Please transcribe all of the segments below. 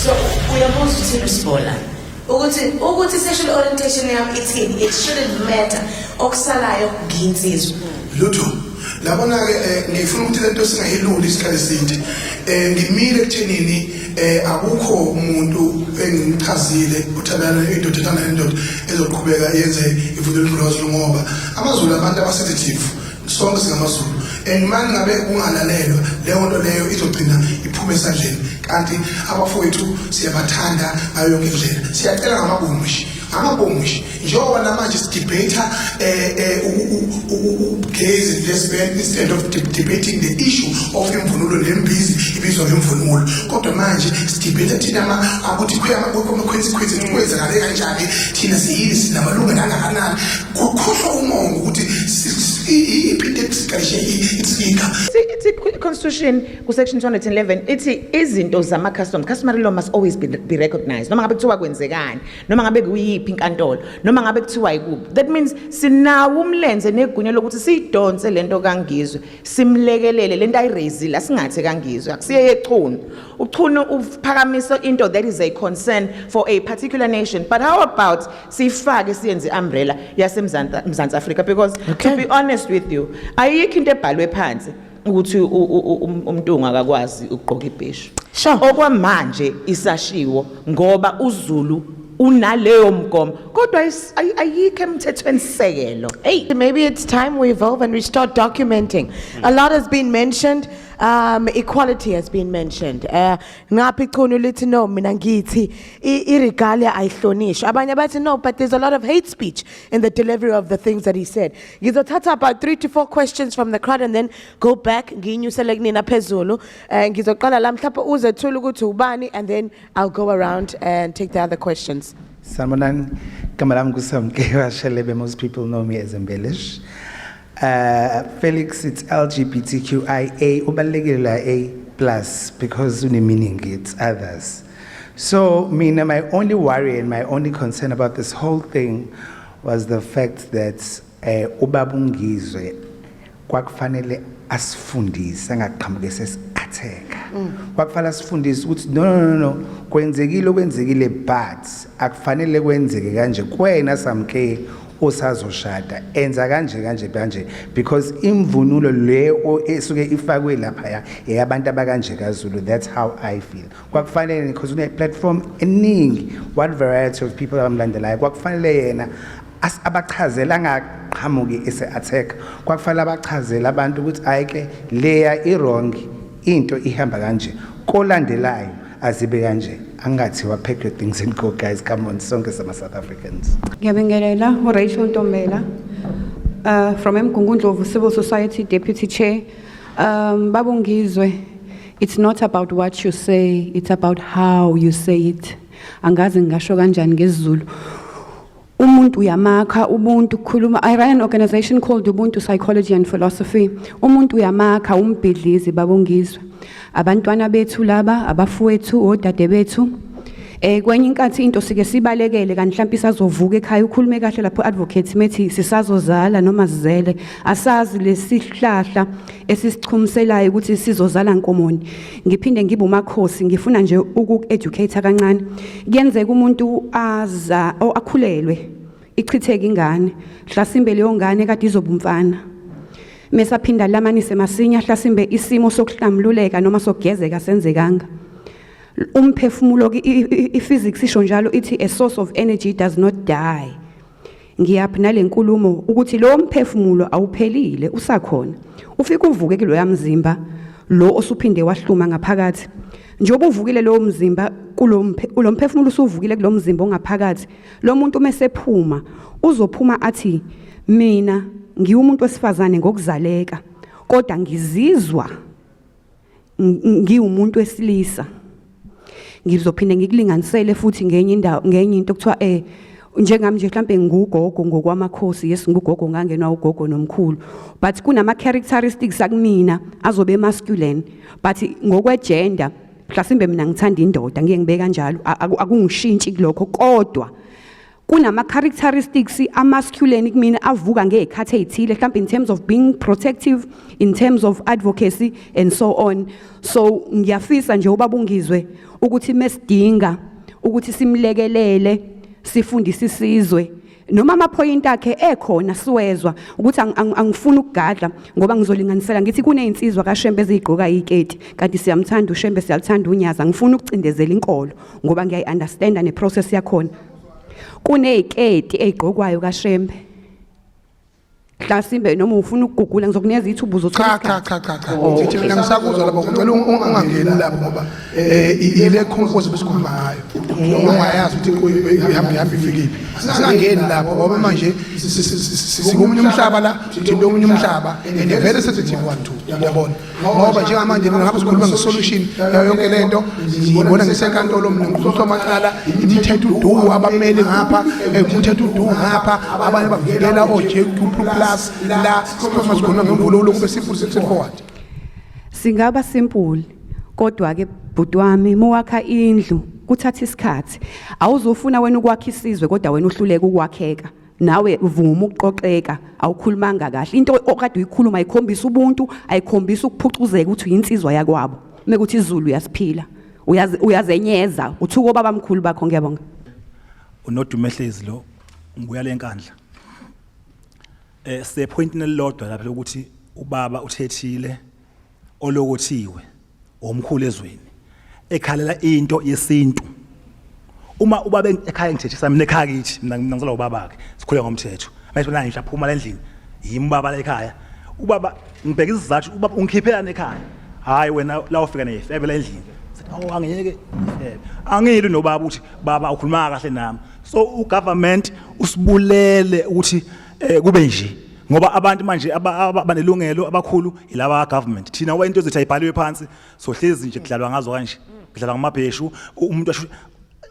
So uyamuzwa uthini uSibola ukuthi sexual orientation yami ithini, it shouldn't matter, okusalayo ngiyinsizwa. Lutho labona-ke, ngifuna ukuthi lento singayiluli isikhathi eside. Ngimile ekuthenini akukho umuntu engimchazile uthandana indoda ethandana nendoda ezoqhubeka yenze ivunulo kaZulu, ngoba amaZulu abantu aba-sensitive, sonke singamaZulu, and manje ngabe kungalalelwa leyo nto leyo izogcina iphume esandleni. Kanti abafowethu siyabathanda ngayo yonke indlela, siyacela ngamabomu nje, ngamabomu nje, njengoba namanje si-debate gays and lesbian instead of debating the issue of imvunulo nembizi ibizwa ngemvunulo, kodwa manje si-debate thina ukuthi ama-consequences kwenzakale kanjani, thina siyini, sinamalungelo angakanani, kukhohlwa umongo ukuthi iphinde siqalishe insika. Ithi constitution ku section 211 ithi izinto zama customs, customary law must always be recognized, noma ngabe kuthiwa kwenzekani, noma ngabe kuyiphi inkantolo, noma ngabe kuthiwa ikuphi. That means sinawo umlenze negunya lokuthi siyidonse lento kaNgizwe, simlekelele lento ayi-raisile. Asingathi kaNgizwe akusiye yechunu, uchunu uphakamisa into that is a concern for a particular nation, but how about siyifake, siyenze umbrella yaseMzansi Mzansi Afrika? Because to be honest with you, ayikho into ebhalwe phansi ukuthi umntungu akakwazi ukugqoka ibheshu. Okwamanje isashiwo ngoba uZulu unaleyo mgomo, kodwa ayikho emthethweni sekelo. Hey, maybe it's time we evolve and we start documenting. A lot has been mentioned. Equality has been mentioned. Ngapha ichunu lithi no, mina ngithi i-regalia ayihlonishwa. Abanye bathi no, but there's a lot of hate speech in the delivery of the things that he said. Ngizothatha about three to four questions from the crowd and then go back ngiyinyusele kunina phezulu. Ngizoqala la, mhlawumbe uzethula ukuthi ubani, and then I'll go around and take the other questions. Sanibonani, igama lami nguSamke Shelebe. Most people know me as Embellish. Felix, it's LGBTQIA, ubalulekile la A plus because une meaning, it's others. So, mina, my only worry and my only concern about this whole thing was the fact that ubaba uNgizwe kwakufanele asifundise, angaqhamuke sesi-attack. Kwakufanele asifundise ukuthi no, no, no, no, kwenzekile okwenzekile, but akufanele kwenzeke kanje. Kwena Samke osazoshada, enza kanje kanje kanje, because imvunulo le esuke ifakwe lapha eyabantu abakanje kaZulu. That's how I feel. Kwakufanele, because une platform eningi, what variety of people abamlandelayo, kwakufanele yena abachazela, angaqhamuki ese-attack. Kwakufanele abachazele abantu ukuthi ayike leya i-wrong into, ihamba kanje, kolandelayo azibe kanje, angathiwa pack your things and go. Guys, come on, sonke sama-South Africans. Ngiyabingelela, uRachel Ntombela from Mgungundlovu Civil Society Deputy Chair. Baba uNgizwe, it's not about what you say, it's about how you say it. Angazi ngingasho kanjani ngesiZulu. Umuntu uyamakha ubuntu ukukhuluma. I run an organization called Ubuntu Psychology and Philosophy. Umuntu uyamakha umbhidlizi, baba uNgizwe. Abantwana bethu laba, abafowethu, odade bethu. Kwenye inkathi into sike sibalekele, kanti mhlawumbe isazovuka ekhaya. Ukhulume kahle lapho advocate methi sisazozala noma sizele, asazi lesihlahla esisichumiselayo ukuthi sizozala nkomoni. Ngiphinde ngibe umakhosi, ngifuna nje uku-educate kancane. Kuyenzeka umuntu aza o akhulelwe, ichitheke ingane, hlasimbe leyo ngane kade izoba umfana, mesaphinda lamanise masinya, hlasimbe isimo sokuhlamluleka noma sokugezeka senzekanga umphefumulo. I-physics isho njalo, ithi a source of energy does not die. Ngiyaphi nale nkulumo? Ukuthi lo mphefumulo awuphelile, usakhona, ufike uvuke kuloya mzimba lo osuphinde wahluma ngaphakathi. Njengoba uvukile lowo mzimba kulo mphefumulo, usuvukile kulo mzimba ongaphakathi, lo muntu mesephuma uzophuma athi mina ngiwumuntu wesifazane ngokuzaleka, kodwa ngizizwa ngiwumuntu wesilisa. Ngizophinde ngikulinganisele futhi ngenye indawo, ngenye into kuthiwa njengami nje mhlambe ngugogo ngokwamakhosi, yes, ngugogo, ngangenwa ugogo nomkhulu, but kunama characteristics akumina azobe masculine, but ngokwe-gender mhlasimbe mina ngithanda indoda, ngiye ngibe kanjalo, akungishintshi kulokho, kodwa Kunama characteristics amasculine kumina avuka ngezikhathi ezithile, mhlawumbe in terms of being protective, in terms of advocacy and so on. So ngiyafisa nje ubaba uNgizwe ukuthi mesidinga ukuthi simlekelele sifundise isizwe, noma ama-point akhe ekhona siwezwa ukuthi angifuni ukugadla ngoba ngizolinganisela ngithi kunezinsizwa kaShembe ezigqoka iketi, kanti siyamthanda uShembe, siyalithanda unyazi. Angifuni ukucindezela inkolo ngoba ngiyayi-understanda ne-process yakhona. Kuneziketi ezigqokwayo kaShembe, mhlasimbe noma ufuna ukugugula ngizokunikeza ithuba, uzothola Cha, cha. isikhathi. Cha, cha, cha. Thithi, mina ngisakuzwa lapho, ngicela ungangeni lapho ngoba ile concourse besikhuluma ngayo, noma ungayazi ukuthi ihamba ihamba ifikiphi. Singangeni lapho ngoba manje sikomunye umhlaba la, thinta omunye umhlaba and very sensitive one too, uyabona, ngoba njengamanje mina ngabe sikhuluma nge-solution yayo yonke lento, ngibona ngisenkantolo mina, ngixoxa amacala, imithetho udu, abameli ngapha, umthetho udu ngapha, abanye bavikela o-JQ plus la. Sikhuluma sikhuluma ngemvunulo, kube simple, straightforward. Singaba simple, kodwa ke bhuti wami, muwakha indlu kuthatha isikhathi. Awuzufuna wena ukwakha isizwe kodwa wena uhluleka ukwakheka. Nawe vuma ukuqoqeka, awukhulumanga kahle. Into okade uyikhuluma ayikhombisa ubuntu, ayikhombisa ukuphucuzeka ukuthi uyinsizwa yakwabo. Mekuthi izulu uyasiphila, uyazenyeza, uthuka obaba mkhulu bakho. Ngiyabonga. Unodumehlezi lo ngibuya lenkandla se pointini elilodwa lapha lokuthi ubaba uthethile olokothiwe omkhulu ezweni ekhalela into yesintu. Uma ubaba ekhaya ngithethisa mina ekhaya kithi, mina ngizalwa ubaba ke, sikhule ngomthetho. Manje mina ngisho aphuma la endlini, yimi ubaba la ekhaya. Ubaba ngibheka isizathu, ubaba ungikhiphelana ekhaya? Hayi, wena la ufika nefebe la endlini. Sithi awu, angiyeke ifebe, angilwi nobaba ukuthi baba ukhuluma kahle nami. So ugovernment usibulele ukuthi kube nje ngoba abantu manje abanelungelo abakhulu ilaba government. Thina ngoba into zethu ayibhaliwe phansi, sohlezi nje kudlalwa ngazo kanje, kudlalwa ngamabheshu. Umuntu asho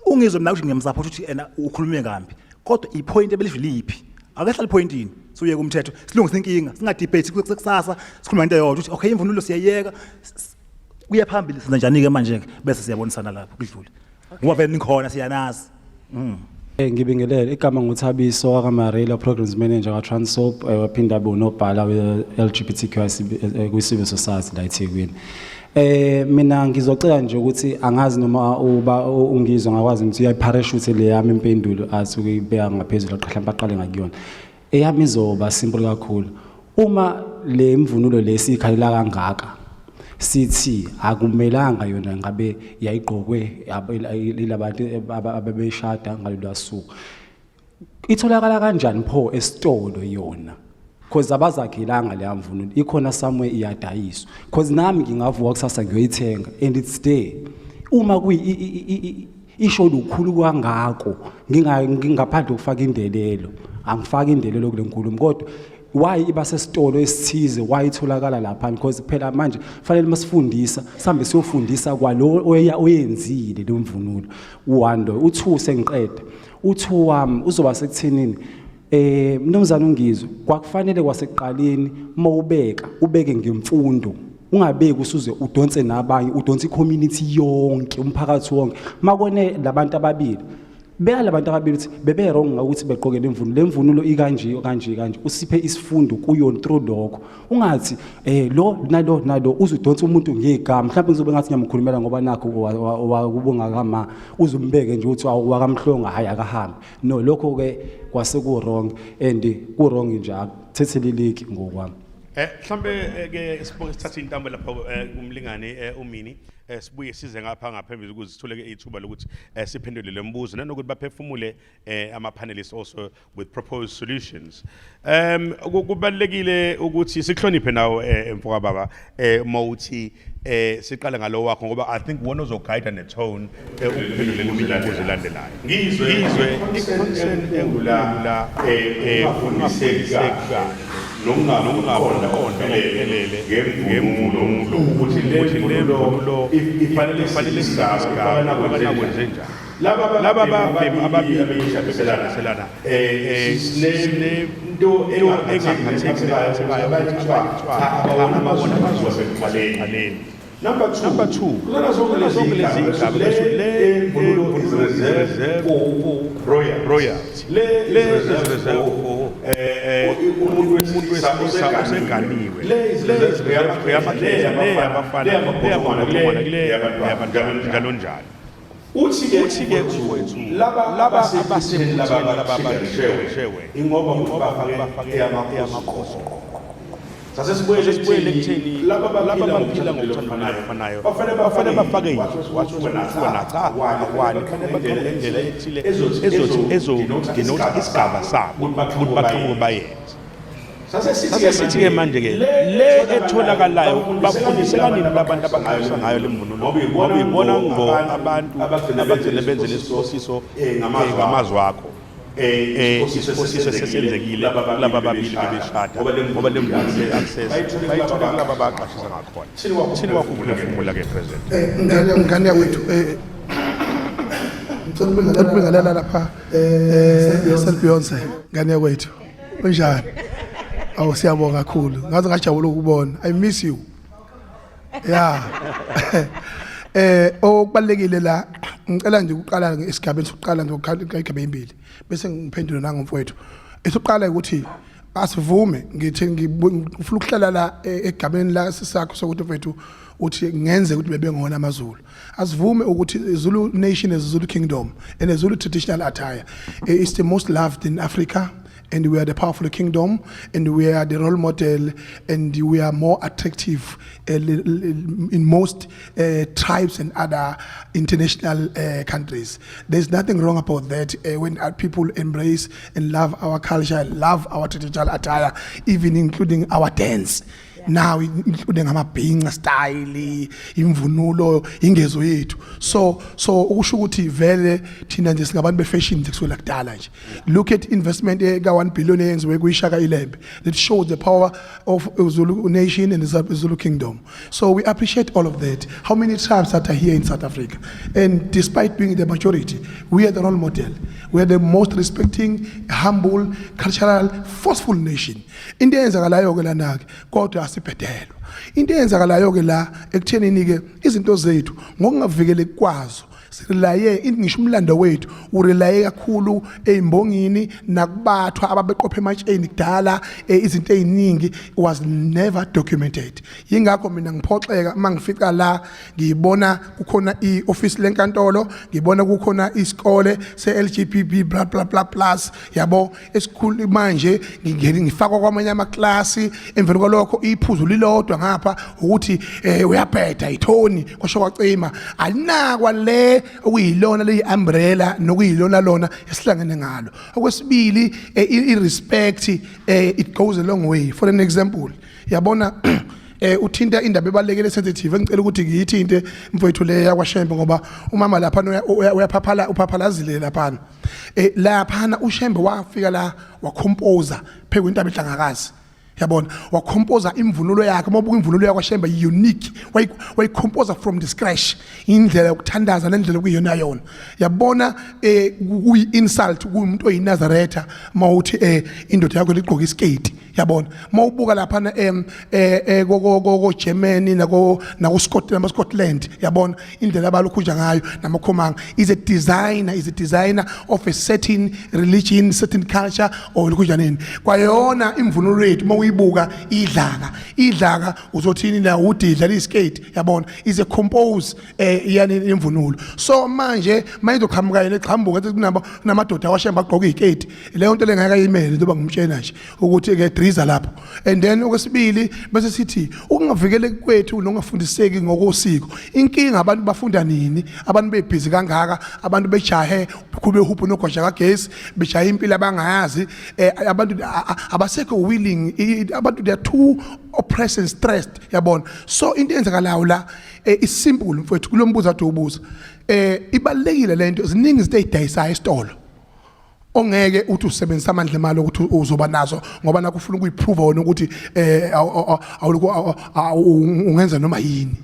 ungizwe mina ukuthi ngiyamsupport ukuthi ena ukhulume kambi, kodwa ipoint ebelisho liphi? Akehlala epointini, suyeke umthetho, silungise inkinga, singadebate kusasa, sikhuluma into eyodwa ukuthi okay, imvunulo siyayeka, kuye phambili. Senza njani ke manje ke? Bese siyabonisana lapho kudlule ngoba vele nikhona, siyanazi. Ngibingelele, igama nguThabiso wakaMarela, Programs Manager ka-Transop, waphinda abe unobhala we-LGBTQI kwi-Civil Society la eThekwini. Mina ngizocela nje ukuthi angazi noma uba ungizwa ngakwazi ukuthi uyayiparachute le yami impendulo athi ukuyibeka ngaphezulu, mhlawumbe aqale ngakuyona. Eyami izoba simple kakhulu. Uma le mvunulo lesikhalela kangaka, sithi akumelanga yona ngabe yayigqokwe ilabantu ababeshada ngalolu suku, itholakala kanjani pho esitolo yona? Because abazakhelanga leya mvunulo, ikhona somewhere iyadayiswa. Because nami ngingavuka kusasa ngiyoyithenga and it's there. Uma kuyi isho lukhulu kangako, ngingaphandle ukufaka indelelo, angifaki indelelo kule nkulumo, kodwa why iba sesitolo esithize? Why itholakala lapha? Because phela manje fanele masifundisa sihambe siyofundisa kwalo oya oyenzile lo mvunulo. U1 lo, u2 sengiqeda, u2 wami uzoba sekuthenini, mnumzane ungizwe, kwakufanele kwasekuqaleni mawubeka ubeke ngemfundo, ungabeki usuze udonse nabanye, udonse i-community yonke, umphakathi wonke. Makone labantu ababili, beka labantu ababili ukuthi bebe wrong ngokuthi begqoke lemvunulo, lemvunulo ikanje kanje kanje, usiphe isifundo kuyo through lokho. Ungathi lo nalo nalo, uzudonsa umuntu ngegama, mhlawumbe ngizobe ngathi ngiyamkhulumela ngoba nakho wakubonga uzumbeke nje uthi wakamhlonga, hayi akahambe. No, lokho ke kwase ku wrong and ku wrong nje, akuthetheleleki ngokwami. Mhlambe ke sibuke sithathe intambo lapha kumlingane umini, sibuye size ngapha ngaphambili ukuze sithole ke ithuba lokuthi siphendule le mbuzo nanokuthi baphefumule ama panelists also with proposed solutions. Kubalekile ukuthi sihloniphe nawo mfoka baba, mawuthi siqale ngalo wakho ngoba I think wona ozoguide ne tone ukuphendula eminye imibuzo elandelayo. Ngizwe i-concern enkulu la ungafundiseki kahle nokungaqonda okuphelele ngemvunulo, ukuthi le mvunulo ifanele isigaba nakwenze njani laba babhemi ababili abeshadiselana, sinento engaphatheki abanye kuthiwa cha, abawona amazwi asekuqaleni. Number 2, kuzona zonke lezi igaba bese le imvunulo is reserved for royalty, le is reserved for umuntu wesilisa oseganiwe, le is reserved for yamakhehla, le yabafana, le yabantwana, le yabantwana, njalo njalo. Uthi-ke mfowethu, laba abasebuthweni laba abashewe ingoba bafake eyamakhosi. Sase sibuyele ekutheni laba baphila ngokuthanda okufanayo bafanele bafake yini, wathi kuthiwa cha, akwani, kufanele baqhamuke ngendlela ethile ezothi ezo-denote isigaba sabo ukuthi baqhamuke bayenze. Sase sithi-ke manje-ke le etholakalayo bafundiseka nini labantu abaqhamusa ngayo le mvunulo, ngoba ibona ngqo abantu abagcine benze lesiphosiso ngamazwi akho, isiphosiso sesenzekile laba ababili bebeshada, ngoba le mvunulo le-access bayithole kulaba abaqashisa ngakhona. Thini wakho ukuphefumula-ke, President? Ngane yakwethu, ngicela ukubingelela lapha Selbeyonce, ngane yakwethu, kunjani? Awu, siyabonga kakhulu, ngaze ngajabula ukubona. I miss you. Yeah, okubalekile la, ngicela nje ukuqala esigabeni sokuqala nje igaba ezimbili, bese ngiphendula nangomfowethu. Esokuqala ukuthi asivume, ngithi ngifuna ukuhlala la egameni la sisakho sokuthi mfethu uthi ngenze ukuthi bebengona amaZulu. Asivume ukuthi Zulu nation is Zulu kingdom and a Zulu traditional attire is the most loved in Africa, and we are the powerful kingdom and we are the role model and we are more attractive in most tribes and other international countries. There's nothing wrong about that when people embrace and love our culture, love our traditional attire, even including our dance. Now including amabhinca style, imvunulo, ingezo yethu. So ukusho ukuthi vele thina nje singabantu be-fashion nje kusukela kudala nje. Look at investment ka 1 billion eyenziwe kuyishaka iLembe. That shows the power of Zulu nation and the Zulu kingdom. So we appreciate all of that. How many tribes that are here in South Africa? And despite being the majority, we are the role model. We are the most respecting, humble, cultural, forceful nation. Into eyenzakalayo ke lana ke, kodwa asibhedelwa. Into eyenzakalayo ke la ekuthenini ke, izinto zethu ngokungavikeleki kwazo sirelaye, ngisho umlando wethu urelaye kakhulu ezimbongini nakubathwa ababeqopha ematsheni kudala. Izinto eziningi was never documented. Yingakho mina ngiphoxeka uma ngifika la, ngibona kukhona i-office lenkantolo, ngibona kukhona isikole se-LGBB bla bla bla plus, yabo, esikhulu. Manje ngingena ngifakwa kwamanye amaklasi, emveni kwalokho iphuzu lilodwa ngapha ukuthi uyabheda ithoni kwasho kwacima, alinakwa le okuyilona le umbrella nokuyilona lona esihlangene ngalo. Okwesibili, i-respect, it goes a long way. For an example, yabona, uthinta indaba ebalekile, sensitive, engicela ukuthi ngiyithinte mfowethu, le yakwaShembe, ngoba umama lapha uyaphaphala, uphaphalazile lapha. Laphana uShembe wafika la, wacomposa phezu kwentaba ehlangakazi, yabona, wacomposa imvunulo yakhe. Uma ubuka imvunulo yakwaShembe, unique, wayicomposa from the scratch, indlela yokuthandaza nendlela okuyiyona yona, yabona. Kuyi insult kumuntu oyiNazaretha mawuthi indoda yakho ligqoka isketi, yabona. Mawubuka lapha em eh eh ko ko ko Germany nako Scotland, Scotland, yabona, indlela abalukhunja ngayo namakhomanga is a designer of a certain religion, certain culture or lukhunjaneni kwayona imvunulo yethu. Mawuyibuka idlaka, idlaka uzothini la, udidla liskate, yabona, is a compose yani imvunulo. So manje mayizoqhamuka yena eqhamuka ethi kunabo namadoda awashemba agqoka iziketi, leyo nto lengeke ayimele njengoba ngimtshela nje ukuthi ke driza lapho. And then okwesibili, bese sithi ukungavikeleki kwethu nokungafundiseki ngokosiko. Inkinga, abantu bafunda nini? Abantu bebhizi kangaka, abantu bejahe kube huphu nogwaja kagesi, bejahe impilo abangayazi. Abantu abasekho willing, abantu they are too oppressed and stressed, yabona. So into eyenzakalayo la is simple, mfowethu, kulombuzo ade ubuza, ibalekile lento. Ziningi izinto ezidayisayo esitolo ongeke uthi usebenzisa amandla emali ukuthi uzoba nazo, ngoba nakho ufuna ukuyiprove wena ukuthi awulokhu ungenza noma yini.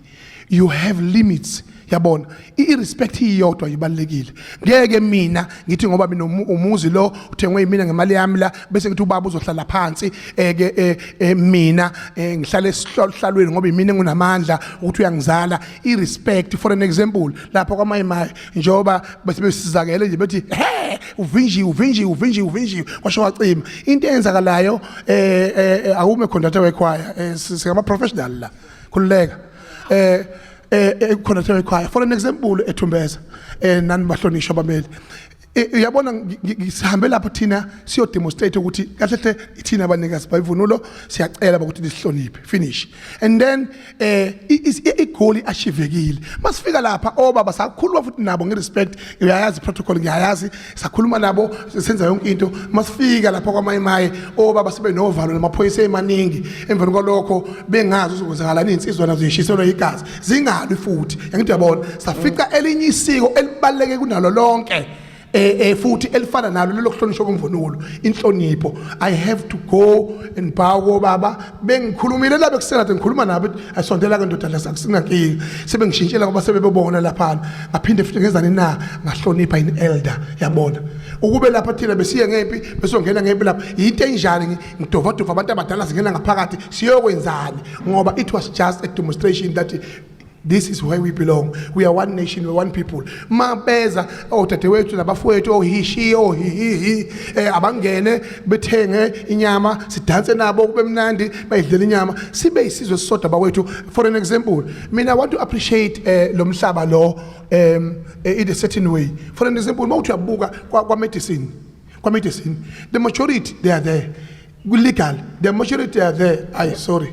You have limits. Yabona, i-respect iyodwa ibalekile. Ngeke mina ngithi ngoba mina umuzi lo uthengwe yimina ngemali yami la, bese ngithi ubaba uzohlala phansi, ke mina ngihlale esihlalweni ngoba imina engunamandla ukuthi uyangizala. I-respect, for an example, lapha kwaMayimayi, njengoba bese besizakele nje bethi he, uvinjiwe, uvinjiwe, uvinjiwe, uvinjiwe, kwasho wacima. Into eyenzakalayo, awume, conductor wekhwaya, singama professional la, khululeka, conductor wekhwaya. For an example, eThumbeza, nani bahlonishwa abameli, uyabona, sihambe lapho thina siyo demonstrate ukuthi kahle hle thina abanikazi bayivunulo siyacela ukuthi lisihloniphe, finish. And then i-goal achievekile. Masifika lapha obaba sakhuluma futhi nabo ngerespect. Uyayazi protocol, ngiyayazi. Sakhuluma nabo, senza yonke into. Masifika lapha kwaMayimayi, obaba sibe novalo namaphoyisa emaningi. Emveni kwalokho bengazi uzokwenzakalani, insizwa nazo zishiselwa igazi, zingalwi futhi. Angithi uyabona, safica elinye isiko elibaluleke kunalo lonke, futhi elifana nalo lelo kuhlonishwa kwemvunulo, inhlonipho. I have to go and bow kobaba. Bengikhulumile la bekusela ngikhuluma nabo, ayisondela ke ndoda la, sakusinankinga. Sebengishintshela ngoba sebebebona lapha. Ngaphinde futhi ngezani na, ngahlonipha in elder. Yabona, ukube lapha thina besiye ngempi, besongena ngempi lapha, into enjani? Ngidovadova abantu abadala, singena ngaphakathi siyokwenzani? Ngoba it was just a demonstration that this is where we belong. We are one nation, we are one people. Mabeza odadewethu nabafowethu, ohishi, ohihihi, abangene bethenge inyama, sidanse nabo kube mnandi, bayidlela inyama, sibe isizwe sisodwa bakwethu. For an example, mina I want to appreciate lo mhlaba lo in a certain way. For an example, mawuthi uyabuka kwa medicine, kwa medicine the majority, they are there legal, the majority are there. Ay, sorry,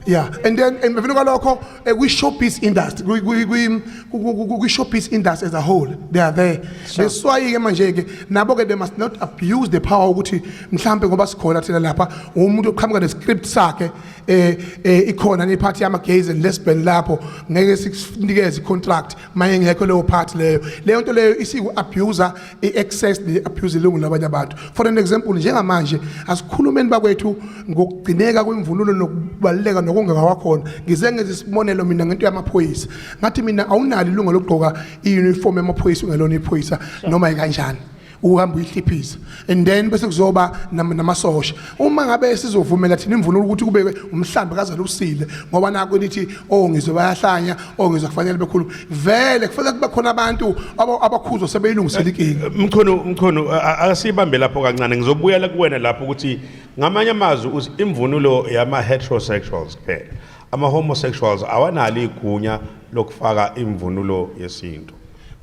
yeah. And then emveni kwalokho, kwi showbiz industry, kwi showbiz industry as a whole, they are there. That's why ke manje ke nabo ke they must not abuse the power ukuthi mhlambe ngoba sikhona thina lapha, umuntu oqhamuka ne script sakhe, ikhona ne party yama gays and lesbian lapho, ngeke sikunikeze contract maye ngekho leyo party leyo. Leyo nto leyo isiku abuser i-access, ne abuse ilungu labanye abantu. For an example, njengamanje asikhulumeni bakwethu ngokugcineka kwemvunulo nokubaluleka nokongeka kwakhona. Ngize ngenze isibonelo mina ngento yamaphoyisa, ngathi mina awunalo ilungelo lokugqoka i-uniform yamaphoyisa ungelona iphoyisa noma ikanjani, uhamba uyihliphisa. And then bese kuzoba namasosha. Uma ngabe sizovumela thina imvunulo ukuthi kube umhlambi kazalusile, ngoba nako nithi, oh, ngizwe bayahlanya, oh, ngizwe kufanele bekhulu, vele kufanele kube khona abantu abakhuzwa sebeyilungisela inkinga. Mchunu, Mchunu, asibambe lapho kancane. Ngizobuyela kuwena lapho ukuthi ngamanye amazwi uthi imvunulo yama heterosexuals kuphela, ama homosexuals awanalo igunya lokufaka imvunulo yesintu?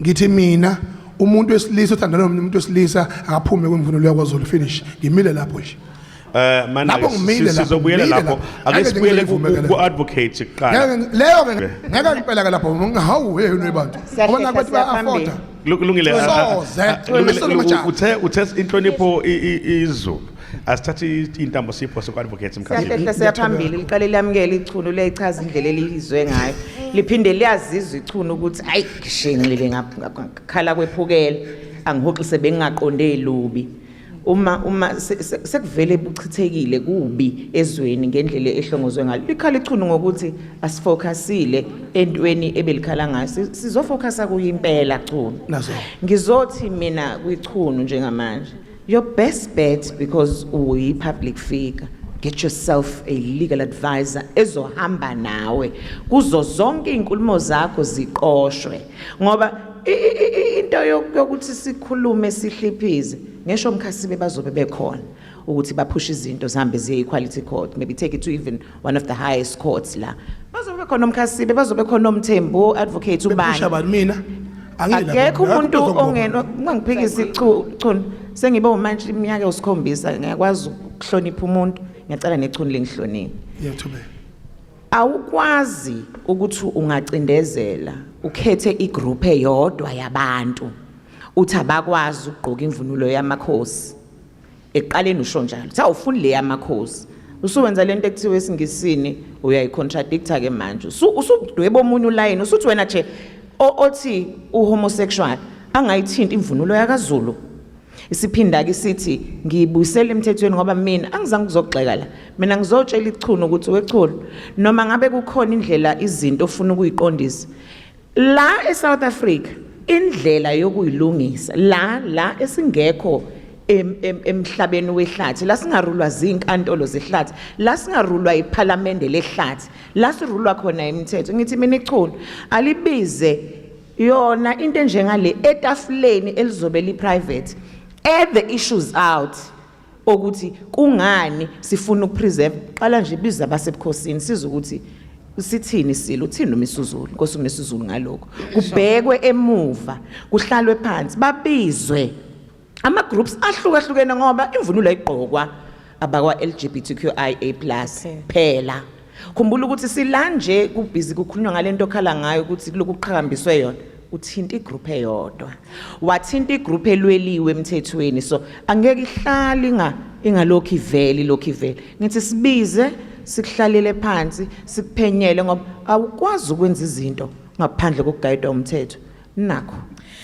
Ngithi mina umuntu wesilisa othandana nomuntu wesilisa akaphume kwimvunulo yakwaZulu, finish. Ngimile lapho nje. Mana Lapho ngimile lapho, sizobuyela ngimile lapho. lapho. Ake Angeke sibuyele ngivume ke ku advocate kuqala. Ngeke leyo ke, ngeke ngempela ke lapho. Hawu, hey bantu, ngoba Siyahlela, nakuthi siyaphambili. baya-afforda. Kulungile. Soze. Kulungile. Kulungile. Uthe inhlonipho izulu. Asithathe intambo sipho ku advocate Mkhathini. Siyahlehla siyaphambili. Liqale liyamukela ichunu, liyayichaza indlela elizwe ngayo, liphinde liyazizwa ichunu ukuthi hayi, ngishenxile, ngakhala kwephukela, angihoxise, bengingaqonde lubi. Uma sekuvele buchithekile kubi ezweni ngendlela ehlongozwe ngayo, likhala ichunu ngokuthi asifocusile entweni ebelikhala ngayo. Sizofocusa kuyo impela, chunu. Nazo. Ngizothi mina kwichunu njengamanje, your best bet, because uyi-public figure, get yourself a legal advisor ezohamba nawe kuzo zonke iy'nkulumo zakho, ziqoshwe, ngoba into yokuthi sikhulume sihliphize ngesho mkhasibe bazobe bekhona ukuthi baphushe izinto zihambe ziye equality court, maybe take it to even one of the highest courts la. Bazobe bekhona omkhasibe, bazobe bekhona omthembu advocate, ubani. Bephusha bani? Mina angile lapho. Akekho umuntu Akekho. ongena ungangiphikisi, chunu. Sengibe umantshi iminyaka ewusikhombisa, ngiyakwazi ukuhlonipha umuntu. Ngiyacela nechunu lengihloniphe. Yethube. Awukwazi ukuthi ungacindezela, ukhethe igroup eyodwa yabantu, uthi abakwazi ukugqoka imvunulo yamakhosi. Ekuqaleni usho njalo, uthi awufuni le yamakhosi, usuwenza lento ekuthiwa esingisini uyayicontradicta ke manje. Usudweba omunye ulayini, usuthi wena nje othi uhomosexual angayithinti imvunulo yakaZulu. Isiphinda ke sithi ngiyibuyisela emthethweni ngoba mina angizange kuzogxeka la. Mina ngizotshela ichunu ukuthi wechunu noma ngabe kukhona indlela izinto ofuna ukuyiqondisa. La eSouth Africa indlela yokuyilungisa la esingekho emhlabeni wehlathi, la singarulwa zinkantolo zehlathi, la singarulwa iphalamende lehlathi, la sirulwa khona imithetho. Ngithi mina ichunu alibize yona into enjengale etafuleni elizobe li private, air the issues out ukuthi kungani sifuna ukupreserve. Qala nje biza abasebukhosini sizwe ukuthi sithini isilo, uthini uMisuzulu, Nkosi uMisuzulu ngalokho. Kubhekwe emuva, kuhlalwe phansi, babizwe ama groups ahlukahlukene ngoba imvunulo ayigqokwa abakwa LGBTQIA+ phela. Khumbula ukuthi sila nje kubhizi kukhulunywa ngalento okhala ngayo ukuthi kulokhu kuqhakambiswe yona, uthinta igroup eyodwa, wathinta igroup elweliwe emthethweni, so angeke ihlale ingalokhu ivele lokhu ivele. Ngithi sibize, sikuhlalele phansi, sikuphenyele ngoba awukwazi ukwenza izinto ngaphandle kokugayidwa umthetho. Nakho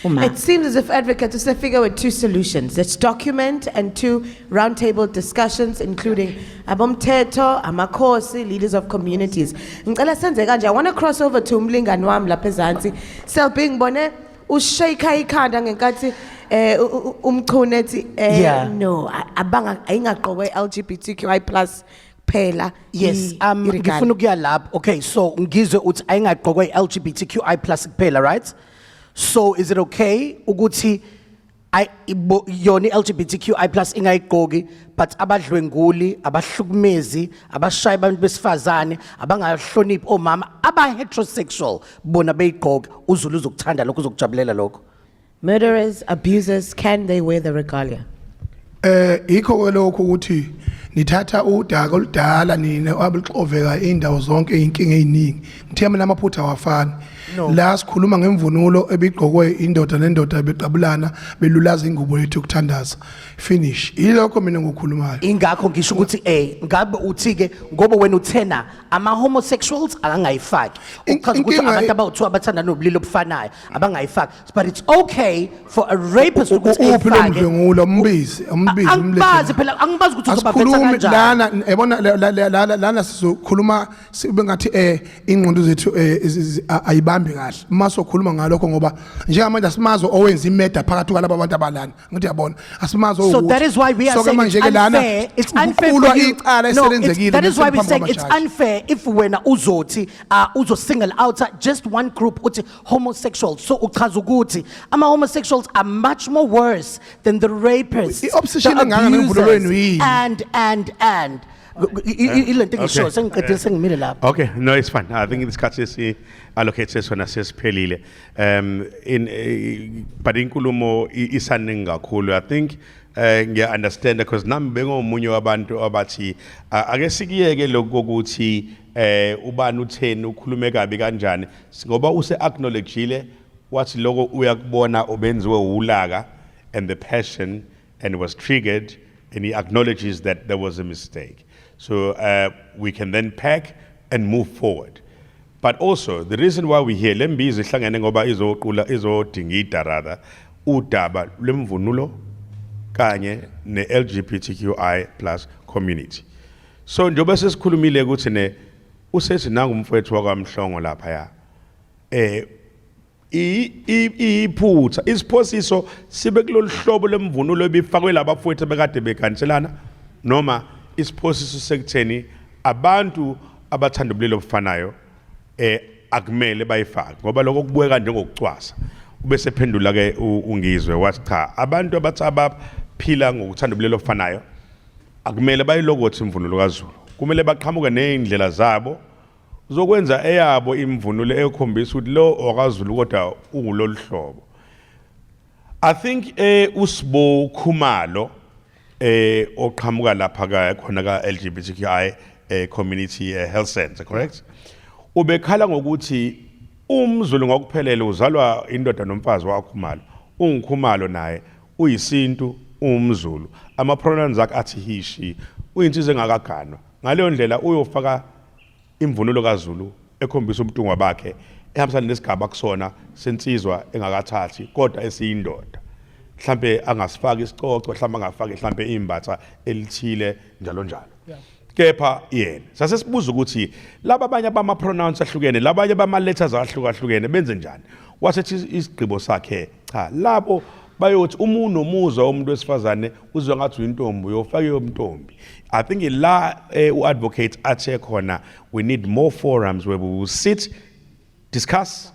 uma It seems as if Advocate usefika with two solutions. Let's document and two roundtable discussions, including abomthetho, amakhosi, leaders of communities. Ngicela senze kanje. I want to cross over to umlingani wami lapha ezansi. Selby, ngibone ushake ikhanda ngenkathi umchunu ethi no, abanga ayingaqokwe LGBTQI+ phela. Yes, Iregalia. Ngifuna ukuya lapho. Okay, so ngizwe uthi ayingaqokwe LGBTQI+ kuphela, right? So is it okay ukuthi yona LGBTQI+ ingayigqoki, but abadlwenguli, abahlukumezi, abashaya abantu besifazane, abangahloniphi omama, aba heterosexual bona beyigqoke? uZulu uzokuthanda lokho, uzokujabulela lokho? Murderers, abusers, can they wear the regalia? Ikho ke lokho ukuthi nithatha udaka oludala nina abeluxoveka indawo zonke, inkinga eziningi. Ngithe mina amaphutha awafani. La sikhuluma ngemvunulo ebigqokwe indoda nendoda beqabulana belulaza ingubo yethu yokuthandaza, finish. Ilokho mina ngikukhulumayo. Ingakho ngisho ukuthi ngabe uthi ke ngoba wena uthena ama homosexuals akangayifaki, uchaza ukuthi Inkinga abantu abawu2 abathanda nobulili obufanayo abangayifaki, but it's okay for a rapist ukuthi Uphi lo ayifake. mdlwengulo? Umbizi, umbizi. Angibazi phela, angibazi ukuthi uzobavetha Asikhulumi kanjani. lana, yabona, lana sizokhuluma sibe ngathi ingqondo zethu ayibambi kahle uma sokhuluma ngalokho, ngoba njengamanje asimazi owenza imurder phakathi kwalabo bantu abalana. Ngithi yabona, asimazi. So that is why we are So ke saying manje it's ke lana unfair. It's unfair kuqulwa for you. icala No, eselenzekile that is why we're phambi saying it's kwamajaji. unfair if wena uzothi uzo single out just one group, uthi homosexuals. So uchaza ukuthi ama homosexuals are much more worse than the rapists, I-obsession the engaka ngemvunulo abusers, yenu yini? and ilento engisho sengiqedile, sengimile lapho. Okay, no, it's fine. I think isikhathi esi allocate sona sesiphelile. In but inkulumo isaningi kakhulu. I think ngiya understand because nami bengomunye wabantu abathi ake sikiyeke lokho ukuthi ubani utheni, ukhulume kabi kanjani, ngoba use acknowledgeile wathi lokho uyakubona obenziwe ulaka and the passion and was triggered, and he acknowledges that there was a mistake. So we can then pack and move forward. But also, the reason why we here, lembizo ihlangene ngoba izoqula, izodingida rather, udaba lwemvunulo kanye ne-LGBTQI+ community. So njengoba sesikhulumile ukuthi ne usethi nangumfowethu wakwaMhlongo lapha ya iphutha isiphosiso sibe kulolu hlobo lemvunulo ebifakwe labafowethu bekade beganiselana, noma isiphosiso sekutheni abantu abathanda ubulili obufanayo akumele bayifake, ngoba lokho kubukeka njengokucwasa. Ubese phendula ke ungizwe wathi cha, abantu abathi abaphila ngokuthanda ubulili obufanayo akumele bayilokothi imvunulo kaZulu, kumele baqhamuke nezindlela zabo zokwenza eyabo imvunulo ekhombisa ukuthi lo okaZulu kodwa ungulolu hlobo. I think uSibo Khumalo oqhamuka lapha ka khona ka LGBTQI community health center, correct, ubekhala ngokuthi umZulu ngokuphelele uzalwa indoda nomfazi wakhumalo, ungukhumalo naye uyisintu, umZulu, ama pronouns akhe athi he, she, uyinsizwa engakaganwa. Ngaleyo ndlela uyofaka imvunulo kaZulu ekhombisa ubutungwa bakhe ehambisana nesigaba kusona sensizwa engakathathi kodwa esiyindoda. Mhlambe angasifaki isicoco, mhlambe angafaki mhlambe imbatha elithile, njalo njalo. Kepha yena sase sibuza ukuthi laba abanye abama pronouns ahlukene, labanye bama letters ahlukahlukene, benze njani? Wasethi isigqibo sakhe, cha, labo bayothi uma unomuzwa womuntu wesifazane, uzwa ngathi uyintombi, uyofaka yomntombi. I think la u-advocate athe khona we need more forums where we will sit, discuss,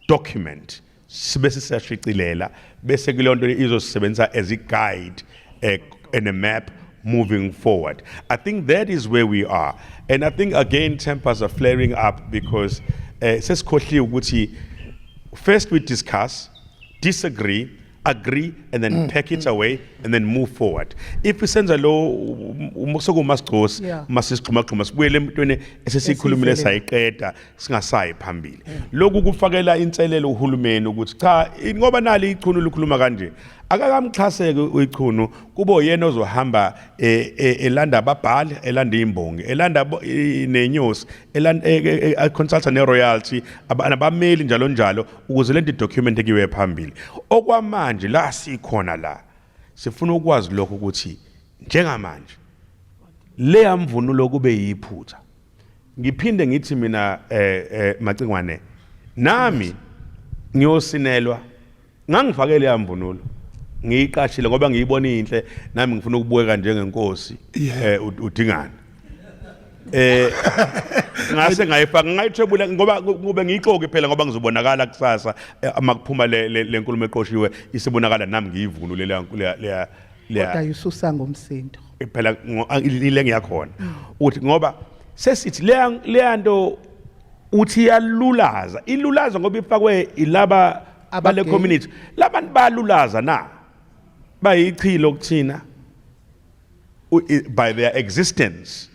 document, sibe sisiyashicilela, bese kuleyo nto izosebenzisa as a guide and a map moving forward. I think that is where we are, and I think again tempers are flaring up because sesikhohliwe ukuthi first we discuss, disagree, agree and then pack it away and then move forward. If isenza lo sekumasigcosi, masisigxumagxuma sibuyele emntweni esesikhulumile, Esiyivele. sayiqeda, singasayi phambili. Lokhu kufakela inselelo uhulumeni ukuthi cha, ngoba nali ichunu likhuluma kanje, akakamxhaseke uyichunu, kube uyena ozohamba elanda ababhali, elanda imbongi, elanda nenyosi, elanda consulta ne-royalty, nabameli, njalo njalo, ukuze lento document ekiwe phambili. Okwamanje la sikhona la, sifuna ukwazi lokho ukuthi njengamanje leya mvunulo kube yiphutha. Ngiphinde ngithi mina, Macingwane, nami ngiyosinelwa, ngangifakele yamvunulo, ngiyiqashile ngoba ngiyibona inhle, nami ngifuna ukubukeka njengenkosi uDingane. Ngase ngayifaka, ngayithwebula ngoba kube ngiyixoki phela, ngoba ngizobonakala kusasa uma kuphuma le nkulumo eqoshiwe, isibonakala nami ngiyivunule leya leya leya. Kodwa yususa ngomsindo. Phela ile ngiyakhona uthi ngoba sesithi leya nto uthi iyalulaza, ilulaza ngoba ifakwe ilaba bale Abagay. community. Labantu bayalulaza na bayichilo kuthina by their existence?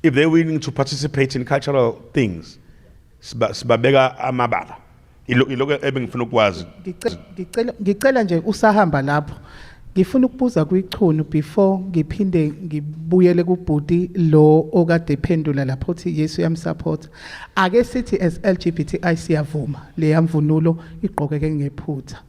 If they're willing to participate in cultural things, sibabeka amabala. Iloko ebengifuna ukwazi. Ngicela nje usahamba lapho, ngifuna ukubuza kwichunu before ngiphinde ngibuyele kubhuti lo okade ephendula lapho uthi Yesu uyamsupport. Ake sithi as LGBTI siyavuma leya mvunulo igqokeke ngephutha.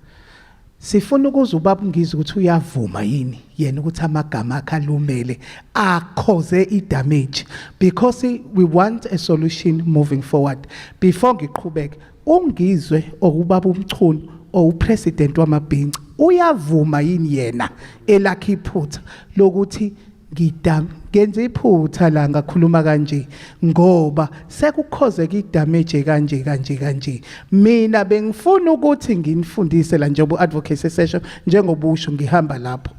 Sifuna ukuze ubaba ngizwe ukuthi uyavuma yini yena ukuthi amagama akhe alumele akhoze i-damage, because we want a solution moving forward. Before ngiqhubeke, ungizwe okubaba uMchunu owupresident wamabhinca, uyavuma yini yena elakhe iphutha lokuthi ngidam ngenze iphutha la, ngakhuluma kanje ngoba sekukhozeka idamage kanje kanje kanje? Mina bengifuna ukuthi nginifundise la njengoba advocate session, njengobusho ngihamba lapho.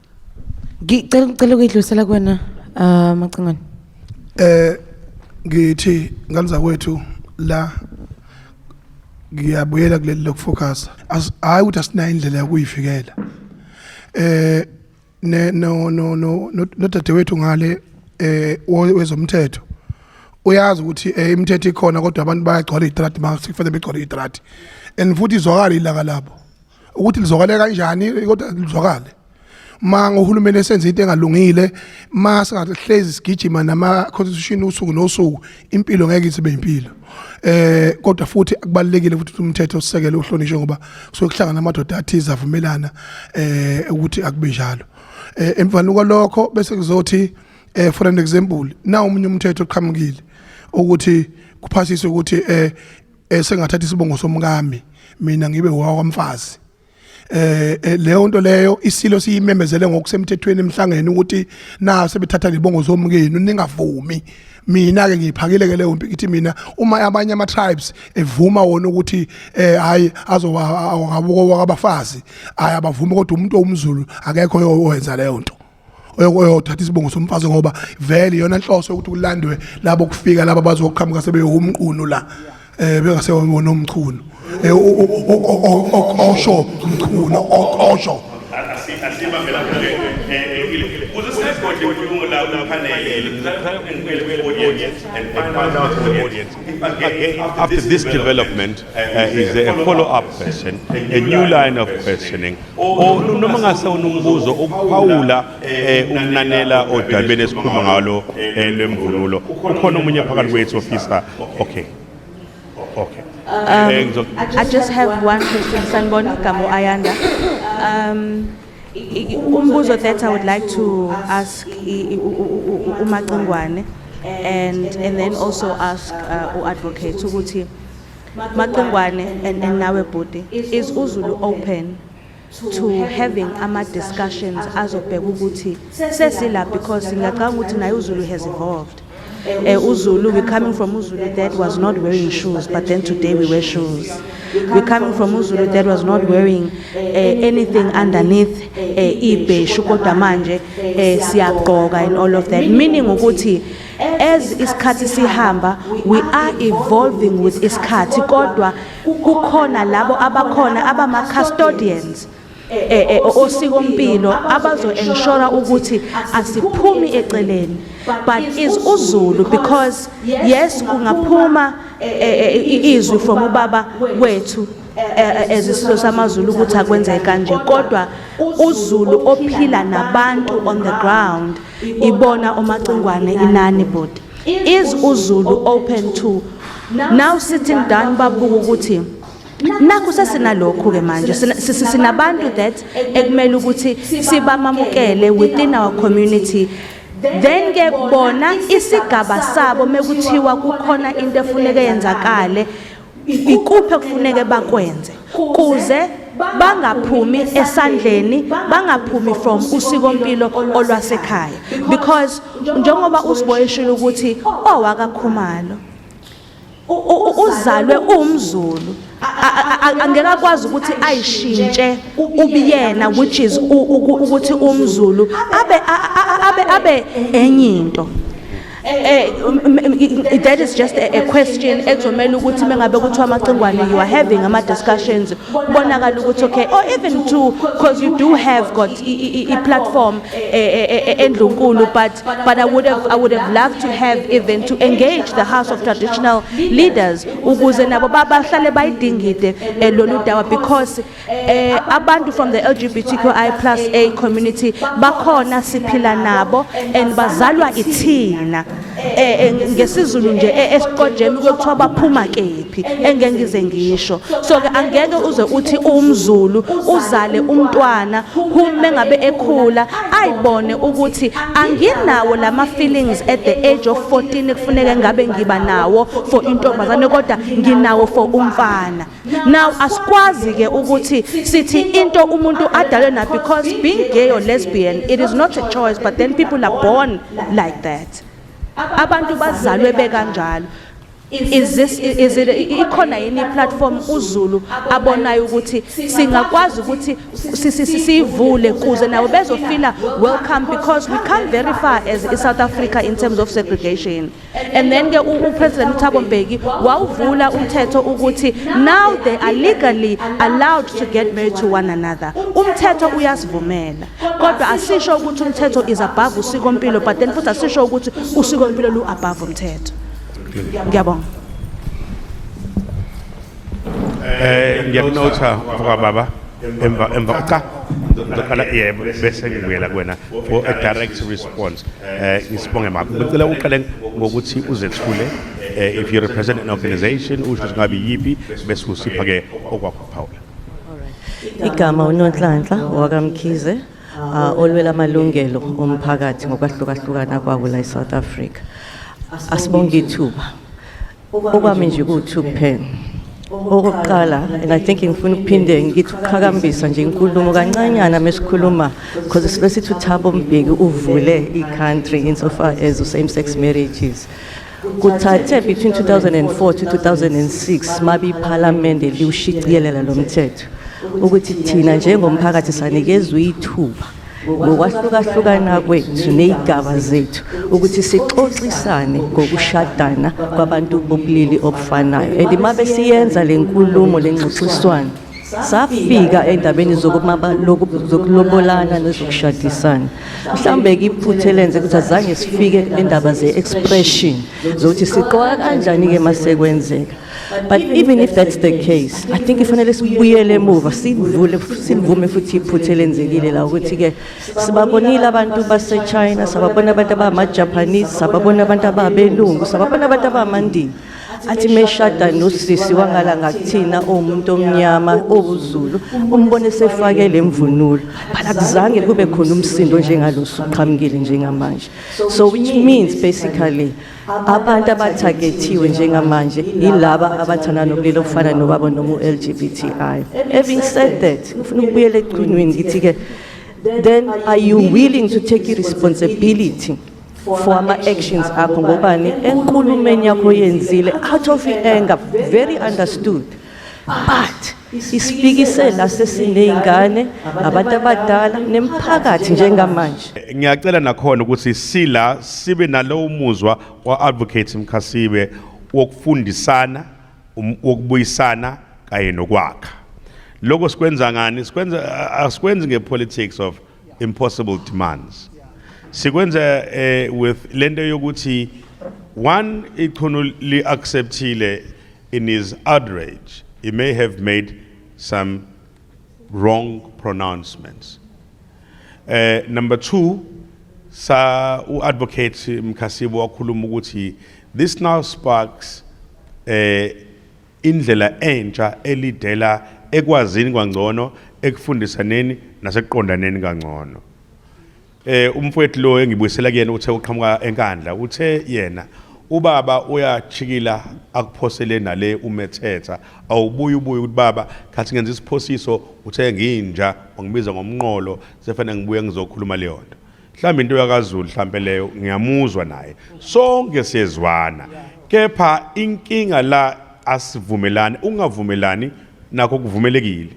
Ngicela ukuyidlulisela kuwena, Macingwane. Ngithi ngane zakwethu, la ngiyabuyela kuleli lokufocus. Hayi ukuthi asinayo indlela yokuyivikela. Ne no no no nodadewethu ngale wezomthetho uyazi ukuthi imithetho ikhona, kodwa abantu bayagcwala izitrati mase kufanele begcwale izitrati, and futhi izwakala ilaka labo ukuthi lizwakale kanjani, kodwa lizwakale ma ngohulumeni esenza into engalungile. Ma singahlezi sigijima nama constitution usuku nosuku, impilo ngeke ibe impilo. Kodwa futhi akubalekile futhi ukuthi umthetho osisekelo uhlonishwe, ngoba kusuke kuhlangana amadoda athize avumelana ukuthi akube njalo. Emva kwalokho bese kuzothi, for an example, na umunye umthetho oqhamukile ukuthi kuphasiswe ukuthi sengathatha isibongo somkami, mina ngibe wakwamfazi. Leyo nto leyo isilo siyimemezele ngokusemthethweni emhlangeni ukuthi na sebethatha libongo zomkenu, ningavumi. Mina ke ngiyiphakile ke leyo mpi, ngithi mina uma abanye ama tribes evuma wona ukuthi hayi, azoba ngabuko kwabafazi, hayi abavumi, kodwa umuntu owumZulu akekho oyenza leyo nto, oyothatha isibongo somfazi, ngoba vele iyona nhloso ukuthi kulandwe labo kufika laba bazoqhamuka sebeyomqunu la bengasewona umchunu, osho mchunu osho. Asibambe lapho ke ukuze singagodli inkulumo la kupanel audience and find out from the audience again, after this development, is there a follow-up question, a new line of questioning, or noma ngase unombuzo ukuphawula ukunanela odabeni esikhuluma ngalo lemvunulo? Ukhona omunye phakathi kwethu ofisa? Okay. I just have one question. Sanibona, igama Ayanda. Umbuzo that I would like to ask uMacingwane and then also ask u-advocate ukuthi Macingwane and nawe bhuti, is uZulu open to having ama discussions azobheka ukuthi sesila, because ngiyacabanga ukuthi naye uZulu has evolved. uZulu, we're coming from uZulu that was not wearing shoes, but then today we wear shoes. We're coming from uZulu that was not wearing anything underneath ibheshu, kodwa manje siyagqoka and all of that. Meaning ukuthi as isikhathi sihamba, we are evolving with isikhathi, kodwa kukhona labo abakhona abama custodians osikompilo abazo ensure ukuthi asiphumi eceleni. But is uZulu, because yes, kungaphuma izwi from ubaba wethu as isizwe samaZulu ukuthi akwenzeke kanje, kodwa uZulu ophila nabantu on the ground ibona omacingwane inani body. Is uZulu open to now sitting down babuka ukuthi nakhu sesinalokhu ke manje, sinabantu that ekumele ukuthi sibamamukele within our community, then ke bona isigaba sabo mekuthiwa kukhona into efuneke yenzakale, ikuphi ekufuneke bakwenze kuze bangaphumi esandleni, bangaphumi from usikompilo olwasekhaya? Because njengoba usiboyishilo ukuthi owakaKhumalo uzalwe umZulu, angeke akwazi ukuthi ayishintshe ubuyena, which is ukuthi umZulu abe enye into. That is just a question ekuzomela ukuthi mengabe kuthiwa amacingwane you are having ama discussions, kubonakala ukuthi okay, or even to, because you do have got i platform endlunkulu, but I would have loved to have even to engage the House of Traditional Leaders ukuze nabo bahlale bayidingide lolu daba, because abantu from the LGBTQI+A community bakhona, siphila nabo and bazalwa ithina. NgesiZulu nje esiqojeni kuthiwa baphuma kephi, engeke ngize ngisho. So ke angeke uze uthi umZulu uzale umntwana whom ngabe ekhula ayibone ukuthi anginawo lama feelings at the age of 14 kufuneka ngabe ngiba nawo for intombazane, kodwa nginawo for umfana. Now asikwazi ke ukuthi sithi into umuntu adalwe na, because being gay or lesbian, it is not a choice, but then people are born like that, abantu bazalwe bekanjalo. Is it ikhona yini platform uZulu abonayo ukuthi singakwazi ukuthi sivule kuze nabo bezofila welcome? Because we come very far as South Africa in terms of segregation, and then ke uPresident uThabo Mbeki wawuvula umthetho ukuthi now they are legally allowed to get married to one another. Umthetho uyasivumela, kodwa asisho ukuthi umthetho is above usikompilo, but then futhi asisho ukuthi usikompilo lu above umthetho. Ngiyabonga. Ngiyakunotha mfoka baba, emva cha, ngizoqala, yebo, bese ngibuyela kuwena for a direct response. Ngisibonge mama. Ngicela uqale ngokuthi uzethule, if you represent an organization usho ukuthi ngabe yipi, bese usipha ke okwakho Paula. Igama uNonhlanhla wakaMkhize, olwela amalungelo omphakathi ngokwahlukahlukana kwawo la eSouth Africa. Asibonge ithuba. Okwami nje ku-two kuphela. Okokuqala, and I think ngifuna ukuphinde ngithi ukuqhakambisa nje inkulumo kancanyana mesikhuluma, because sibe sithi uThabo Mbeki uvule i-country insofar as same-sex marriages. Kuthathe between 2004 to 2006 mabe iphalamende liwushiciyelela lo mthetho ukuthi thina njengomphakathi sanikezwa ithuba ngokwahlukahlukana kwethu ney'gaba zethu ukuthi sixoxisane ngokushadana kwabantu bobulili obufanayo. And mabe siyenza le nkulumo, le ngxoxiswano, safika endabeni zokulobolana nezokushadisana. Mhlawumbe-ke iphutha elenze ukuthi azange sifike endaba ze-expression zokuthi siqoka kanjani-ke masekwenzeka. But even if that's the case, I think ifanele sibuyele emuva, sivule, silivume futhi iphutha elenzekile la, ukuthi-ke sibabonile abantu base-China, sababona abantu abama-Japanese, sababona abantu ababelungu, sababona abantu abamaNdiya. Athi meshada nosisi wangala ngakuthina owumuntu omnyama owuZulu, umbone sefake lemvunulo, but akuzange kube khona umsindo njengalo usuqhamukile njengamanje. So which means basically abantu abatargethiwe njengamanje yilaba abathanda nobulili obufana nobabo noma u-LGBTI. Having said that, ngifuna ukubuyela echunwini, ngithi-ke then, are you willing to take responsibility for ama-actions akho? Ngobani enkulumeni yakho yenzile out of anger, very understood, but isifikise la sesiney'ngane, abantu abadala nemphakathi njengamanje. Ngiyacela nakhona ukuthi sila sibe nalowo muzwa wa-Advocate Mkhasibe wokufundisana, wokubuyisana kanye nokwakha. Lokho sikwenza ngani? Sikwenza, asikwenzi nge-politics of impossible demands. Sikwenza with lento yokuthi one ichunu li-acceptile in his outrage he may have made some wrong pronouncements. Number two, sa u-Advocate Mkhasibo wakhuluma ukuthi this now sparks indlela entsha elidela ekwazini kangcono, ekufundisaneni nasekuqondaneni kangcono. Umfowethu lo engibuyisela kuyena uthe uqhamuka eNkandla, uthe yena ubaba uyachikila akuphosele nale umethetha, awubuye ubuye ukuthi baba khathi ngenza isiphosiso, uthe nginja, wangibiza ngomnqolo, sefanele ngibuye ngizokhuluma leyo nto. Mhlawumbe into yakaZulu mhlawumbe leyo, ngiyamuzwa naye, sonke siyezwana, kepha inkinga la asivumelani. Ungavumelani nakho kuvumelekile,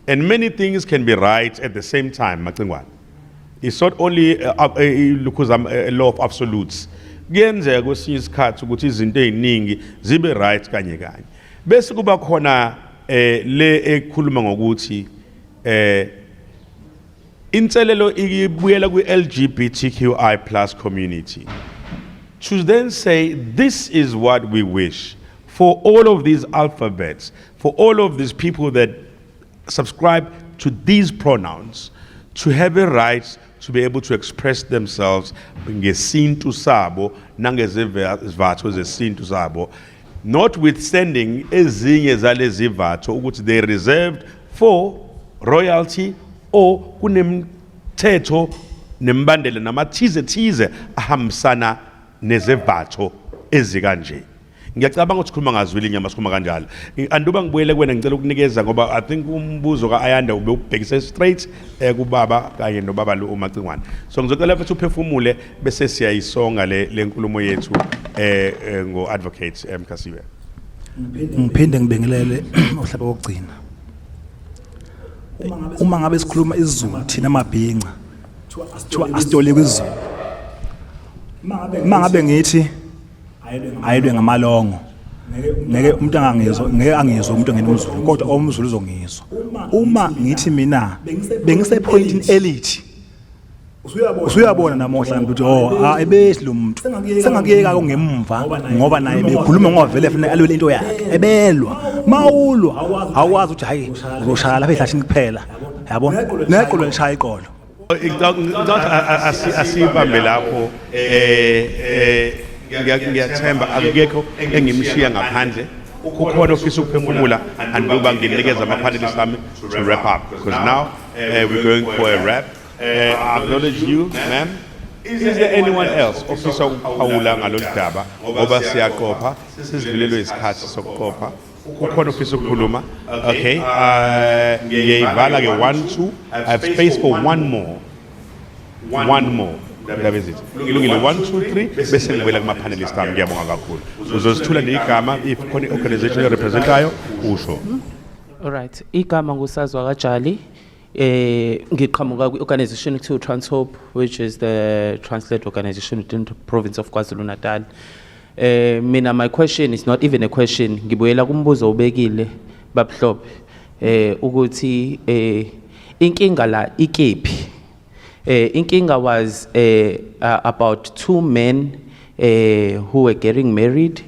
and many things can be right at the same time, Macingwane. It's not only lokhuza law of absolutes. Kuyenzeka kwesinye isikhathi ukuthi izinto eziningi zibe right kanye kanye, bese kuba khona le ekhuluma ngokuthi inselelo ibuyela kwi-LGBTQI+ community to then say this is what we wish for all of these alphabets, for all of these people that subscribe to these pronouns, to have a right to be able to express themselves ngesintu sabo nangezivatho zesintu sabo, notwithstanding ezinye zalezi vatho ukuthi they reserved for royalty or kunemithetho nembandela namathize thize ahambisana nezevatho ezikanje. Ngiyacabanga ukuthi sikhuluma ngazwile inyama, sikhuluma kanjalo. Anduba ngibuyele kuwena, ngicela ukunikeza, ngoba I think umbuzo ka-Ayanda ube ubhekise straight kubaba kanye nobaba lo uMacingwane, so ngizocela futhi uphefumule bese siyayisonga le nkulumo yethu ngo-Advocate Mkhasiwe. Ngiphinde ngibingelele uhlaba wokugcina. Uma ngabe sikhuluma isiZulu thina amabhinca, kuthiwa asitolike isiZulu. Uma ngabe ngithi ayilwe ngamalongo, ngeke umuntu angangizwa, ngeke angizwe umuntu ongena umZulu, kodwa omZulu uzongizwa. Uma ngithi mina bengisepointini elithi usuyabona namuhla ukuthi oh, ah, ebehli lo muntu sengakuyeka ngemva, ngoba naye bekhuluma ngoba vele funa alwele into yakhe, ebelwa. Mawulwa awukwazi ukuthi hayi, uzoshaya lapha ehlathini kuphela, yabona, neqolo lishaya iqolo. Ngicabanga asibambe lapho. Ngiyathemba akekho engimshiya ngaphandle. Kukhona ofisa ukuphefumula anduba nginikeza ama-panelists ami to wrap up? Because now we're going for a wrap. Acknowledge you, ma'am. Is there anyone else ofisa ukuphawula ngalolu daba, ngoba siyaqopha, sizidlulelwe isikhathi sokuqopha? Kukhona ofisa ukukhuluma? Okay, ngiyayivala ke. 1, 2, I have space for one more, one more. Ndaba ezithi kulungile, 1, 2, 3, bese ngibuyela kuma-panelist ami. Ngiyabonga kakhulu. Uzozithula negama, if khona i-organization erepresentayo, usho. Alright, igama ngusazwa kaJali. Ngiqhamuka kwi-organization ekuthiwa Transhope, which is the trans-led organization within the province of KwaZulu-Natal. Mina my question is not even a question. Ngibuyela kumbuzo obekile babuhlophe ukuthi inkinga la ikephi? Inkinga was about two men who were getting married,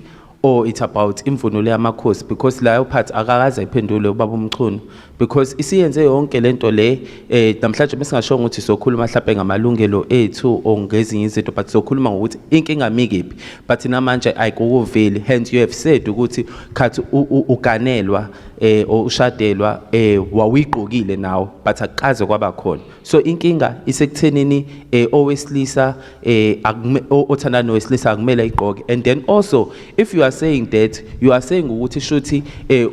or it's about imvunulo yamakhosi? Because layo part akakaze ayiphendule ubaba uMchunu. Because isiyenze yonke lento le namhlanje besingasho ukuthi sokhuluma mhlawumbe ngamalungelo ethu or ngezinye izinto, but sokhuluma ngokuthi inkinga mikephi, but namanje ayikuveli. Hence you have said ukuthi khathi uganelwa or ushadelwa wawuyigqokile nawo, but akukaze kwaba khona. So inkinga isekuthenini owesilisa othandana nowesilisa akumele ayigqoke. And then also, if you are saying that, you are saying ukuthi shuthi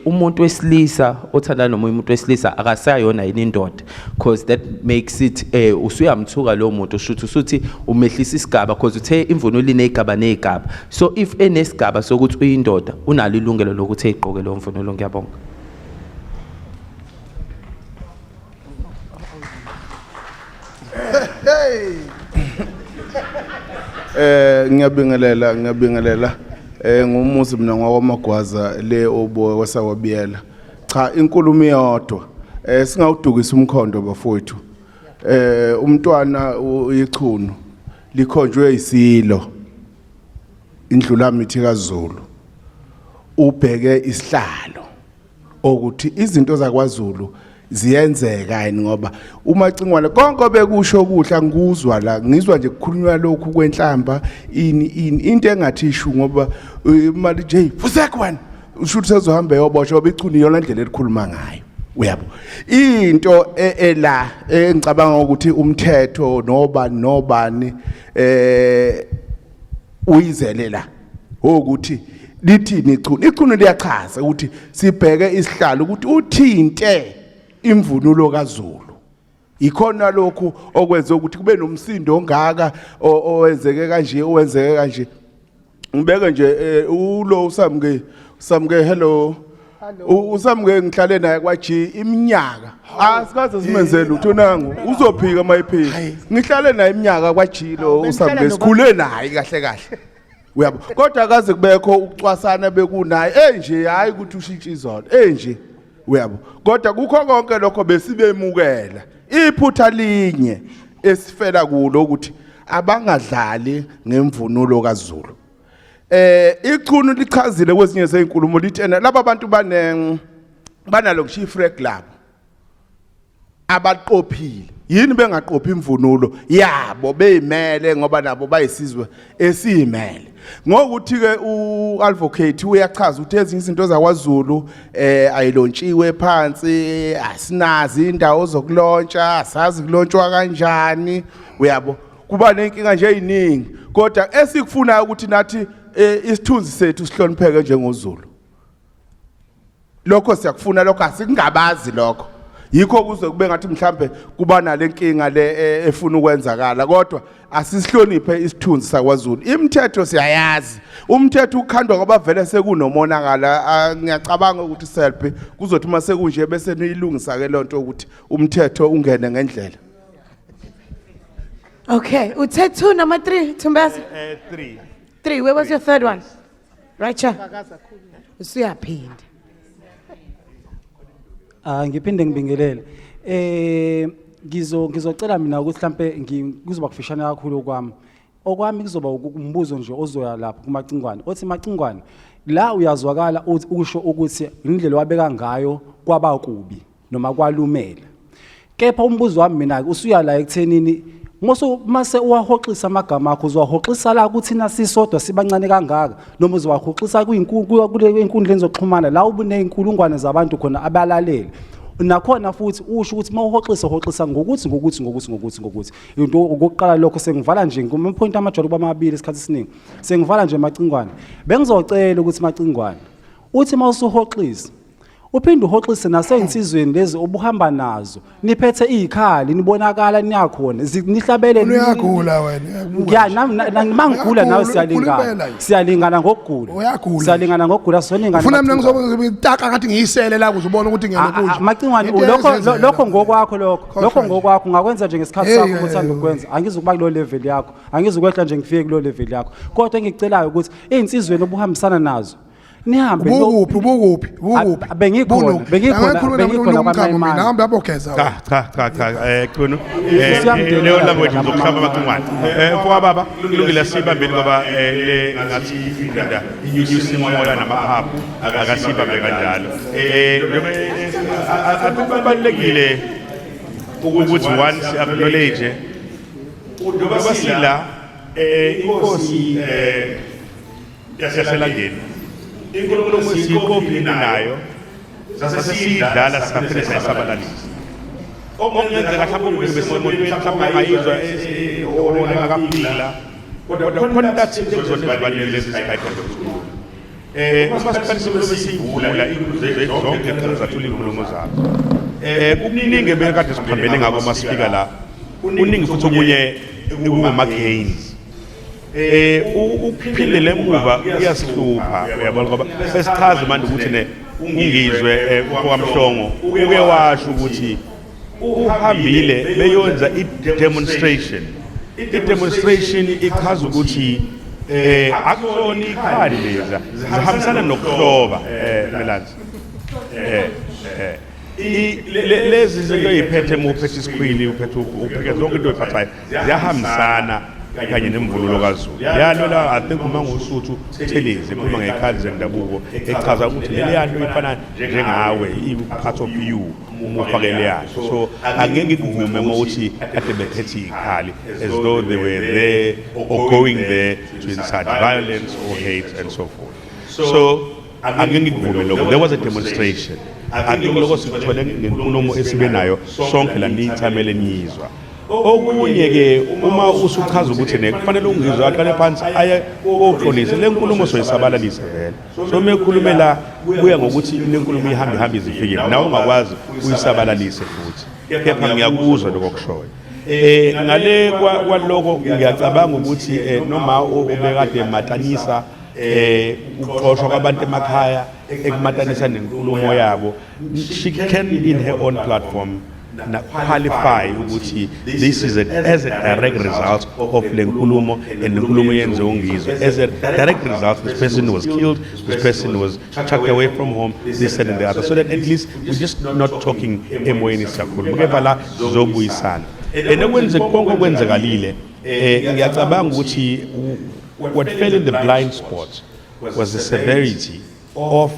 umuntu wesilisa othandana nomunye umuntu wesilisa akasayona yini indoda? Because that makes it usuyamthuka lo muntu, shuthi usuthi umehlisa isigaba, because uthe imvunulo inezigaba nezigaba. So if enesigaba sokuthi uyindoda, unalo ilungelo lokuthi eyigqoke lo mvunulo. Ngiyabonga. Hey. Ngiyabingelela, ngiyabingelela. Ngumuzi mina ngwakwamagwaza le obo kwasawabiyela. Cha, inkulumo iyodwa. Singawudukisa umkhondo, bafowethu. Umntwana uyichunu likhonjwe isilo. Indlulamithi kaZulu. Ubheke isihlalo ukuthi izinto zakwaZulu ziyenzeka yini, ngoba uMacingwane konke bekusho kuhla ngikuzwa la, ngizwa nje kukhulunywa lokhu kwenhlamba, ini ini, into engathi ishu, ngoba imali nje fusek wena, usho ukuthi sezohamba eyoboshwa, ngoba ichunu iyona ndlela elikhuluma ngayo, uyabo. Into ela engicabanga ukuthi umthetho nobani nobani uyizele la ukuthi lithini ichunu. Ichunu liyachaza ukuthi sibheke isihlalo ukuthi uthinte imvunulo kaZulu. Ikhona lokhu okwenza ukuthi kube nomsindo ongaka owenzeke kanje, owenzeke kanje. Ngibeke nje ulo uSamke, uSamke, hello. USamke ngihlale naye kwaG iminyaka, asikaze simenzele lutho. Nangu uzophika mayiphika. Ngihlale naye iminyaka kwaG lo uSamke, sikhule naye kahle kahle, uyabo, kodwa akaze kubekho ukucwasana bekunaye enje, hayi ukuthi ushintshe izolo enje, uyabo. Kodwa kukho konke lokho besibemukela. Iphutha linye esifela kulo ukuthi abangadlali ngemvunulo kaZulu. Ichunu lichazile kwezinye zezinkulumo, lithi ena laba bantu banalo ngisho iflag labo abaqophile. Yini bengaqophi imvunulo yabo beyimele? Ngoba nabo bayisizwe esiyimele. Ngokuthi ke uadvocate uyachaza ukuthi ezinye izinto zakwaZulu ayilontshiwe phansi, asinazi indawo zokulontsha, asazi kulontshwa kanjani, uyabo. Kuba nenkinga nje eziningi, kodwa esikufunayo ukuthi nathi isithunzi sethu sihlonipheke njengoZulu. Lokho siyakufuna, lokho asikungabazi. Lokho yikho kuze kube ngathi mhlambe kuba nalenkinga le efuna ukwenzakala, kodwa asisihloniphe isithunzi sakwaZulu. Imithetho siyayazi, umthetho ukhandwa ngoba vele sekunomonakala. Ngiyacabanga ukuthi self kuzothi uma sekunje bese niyilungisa ke lonto ukuthi umthetho ungene ngendlela. Okay, uthe two, number three, Thumbasa. 3. Three. Where was your third one? Right here. Usuyaphinda. Ah, ngiphinde ngibingelele. Ngizocela mina ukuthi mhlambe kuzoba kufishane kakhulu kwami. Okwami kuzoba umbuzo nje ozoya lapho kuMacingwane. Othi Macingwane, la uyazwakala uthi usho ukuthi indlela wabeka ngayo kwaba kubi noma kwalumela. Kepha umbuzo wami mina usuya la ekuthenini, Moso mase uwahoxisa amagama akho, uzowahoxisa la kuthina sisodwa sibancane kangaka, noma uzowahoxisa kule enkundleni zokuxhumana la ubuneyinkulungwane zabantu khona abalalele nakhona? Futhi usho ukuthi mawuhoxisa, hoxisa ngokuthi ngokuthi ngokuthi ngokuthi ngokuthi. Into okokuqala lokho. Sengivala nje ngama-point amajwayele ukuba amabili isikhathi esiningi. Sengivala nje, Macingwane, bengizocela ukuthi, Macingwane, uthi mawusuhoxisa uphinde uhoxise nasey'nsizweni lezi obuhamba nazo, niphethe iy'khali, nibonakala niyakhona, nihlabele. Uyagula wena. Ngiya nami mangigula nawe Uyagula, siyalingana. ugula impela. Siyalingana ngokugula. Uyagula. Siyalingana ngokugula, soningana. Ufuna mina ngizobe ngitaka ngathi ngiyisele la ukuze ubone ukuthi ngiyalokunje. Macingwane, Into lokho ezenzela. lokho ngokwakho, lokho ngokwakho ungakwenza nje ngesikhathi Hey, sakho hey, uthanda hey. ukwenza. Angizukuba kulo level yakho, angizukwehla nje ngifike kulo level yakho, kodwa engikucelayo ukuthi ey'nsizweni obuhambisana nazo nihambe Ubukuphi, ubukuphi, ubukuphi? Bengikhona, bengikhona, bengikhona Mina hambe abogeza. Cha cha cha cha, Chunu, Usuyamdelela leyo language lapha. ngizokuhlaba, Macingwane. Mfoka baba, kulungile, sibambeni ngoba le ngathi iphinda inyusa imoya namaphaphu, akasibambe kanjalo. Njengoba I think kubalulekile ukuthi one si-acknowledge njengoba sila inkosi yaseLangeni, inkulumo esiyiqophile nayo sase siyidlala saphinde sayisabalalisa. Okungenzeka mhlawumbe omunye besemotweni, mhlawumbe angayizwa engakaphila, kodwa khona into athile kuzona ezibalulekile lezi zigayidwa zokukhuluma. Uma siqalisa inkulumo esiyivula inkulumo zonke zathula iy'nkulumo zabo. Kuningi ebekade siphambene ngako uma sifika la, kuningi futhi okunye ekungama-gains. Ukuphindela emuva kuyasihlupha, uyabona, ngoba sesichaza manje ukuthi ne uNgizwe okaMhlongo uke washo ukuthi uhambile beyonza i-demonstration. I-demonstration ichaza ukuthi akuzona ikhali leza zihambisana nokuhloba, Melanzi. Lezi zinto ey'phethe, uma uphethe isikhwili, uphethe upheke, zonke into oyiphathayo ziyahambisana kanye nemvunulo kaZulu. Yalwela, I think, uma ngusuthu Thelezi ekhuluma ngey'khali zendabuko, echaza ukuthi leliya nto ifana njengawe, i-part of you uma ufake leya nto. So angeke ngikuvume uma uthi kade bephethe iy'khali as though they were there or going there to incite violence or hate and so forth. So angeke ngikuvume lokho. There was a demonstration. I think lokho sikuthole ngenkulumo esibe nayo sonke la, niyithamele, niyizwa. Okunye-ke, uma usuchaza ukuthi ne kufanele uNgizwe aqale phansi aye koxolisa, le nkulumo soyisabalalisa vele. So uma ekhulume la, kuya ngokuthi le nkulumo ihambe ihambe izifike, nawe ungakwazi uyisabalalise futhi. Kepha ngiyakuzwa lokho okushoyo. Ngale kwaloko ngiyacabanga ukuthi noma ubekade matanisa ukuxoshwa kwabantu emakhaya, ekumatanisa nenkulumo yabo, she can in her own platform na qualify ukuthi this is as a direct result of le nkulumo, and le nkulumo yenze uNgizwe, as a direct result this person was killed, this person was chucked away from home, this and the other, so that at least we're just not talking emoyeni. Siyakhuluma, kepha la sizobuyisana and okwenze konke okwenzekalile. Ngiyacabanga ukuthi what fell in the blind spot was the severity of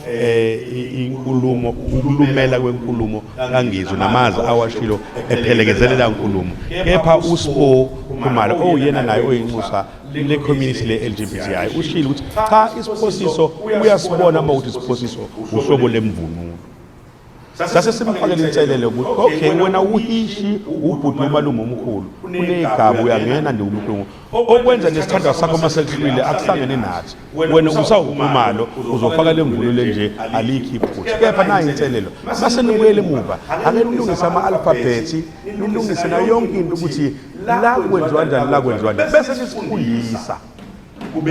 inkulumo, ukulumela kwenkulumo kaNgizwe namazwi awashilo ephelekezelela nkulumo. Kepha uSpo Khumalo, owuyena naye oyinxusa le community le LGBTI, ushilo ukuthi cha, isiphosiso uyasibona uma ukuthi isiphosiso uhlobo lemvunulo. Sase simfakele inselelo ukuthi okay, wena uhishi ubhuti umalume omkhulu, unegaba, uyangena nje ubuhlungu okwenza nesithandwa sakho uma sekuhlwile akuhlangene nathi, wena usawukhumalo uzofaka le mvunulo nje, alikho iphutha. Kepha nayo inselelo, mase nibuyele emuva, ake nilungise ama-alphabhethi, nilungise nayo yonke into ukuthi la kwenziwa kanjani, la kwenziwa kanjani, bese nisifundisa,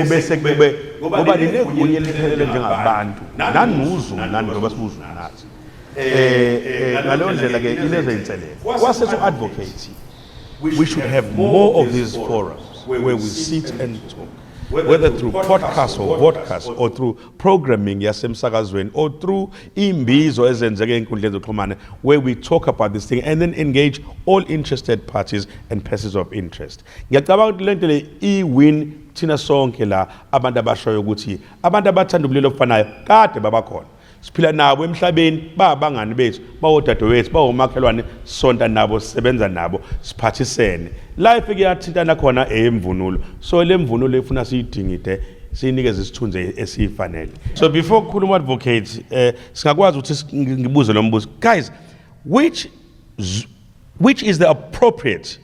bese kube ngoba ninegunya eliphelele njengabantu nani uZulu, nani njengoba sibuZulu nathi. Ngaleyo ndlela ke ilezo inselelo kwase advocate we should have more of these forums where we sit and talk, whether through podcasts or podcasts or through programming yasemsakazweni or through imbizo ezenzeke ey'nkundleni zokuxhumana, where we talk about this thing and then engage all interested parties and persons of interest. Ngiyacabanga ukuthi lento le i-win thina sonke la, abantu abashoyo ukuthi abantu abathanda ubulili obufanayo kade babakhona, siphila nabo emhlabeni, babangani bethu, bawodadewethu, bawomakhelwane, sonta nabo, sisebenza nabo, siphathisene. La ifike yathintana khona eyemvunulo. So le mvunulo ifuna siyidingide, siyinikeze isithunzi esiyifanele. So before kukhuluma advocate, singakwazi ukuthi ngibuze lo mbuzo, guys: which is the appropriate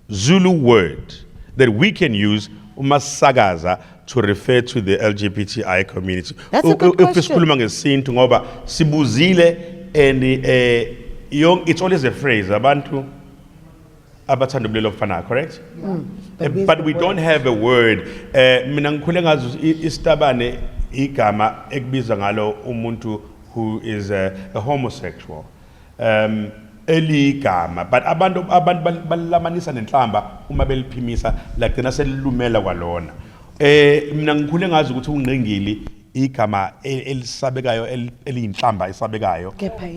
Zulu word that we can use uma sisakaza to refer to the LGBTI community? That's a good If question. sikhuluma ngesintu, ngoba sibuzile and it's always a phrase, abantu abathanda ubulili obufanayo, correct? But we don't have a word. Mina ngikhule ngazi isitabane igama ekubizwa ngalo umuntu who is a homosexual, eligama, but abantu balilamanisa nenhlamba uma beliphimisa, lagcina selilumela kwalona. Mina ngikhule ngazi ukuthi ungqingili igama elisabekayo, eliyinhlamba esabekayo. Kepha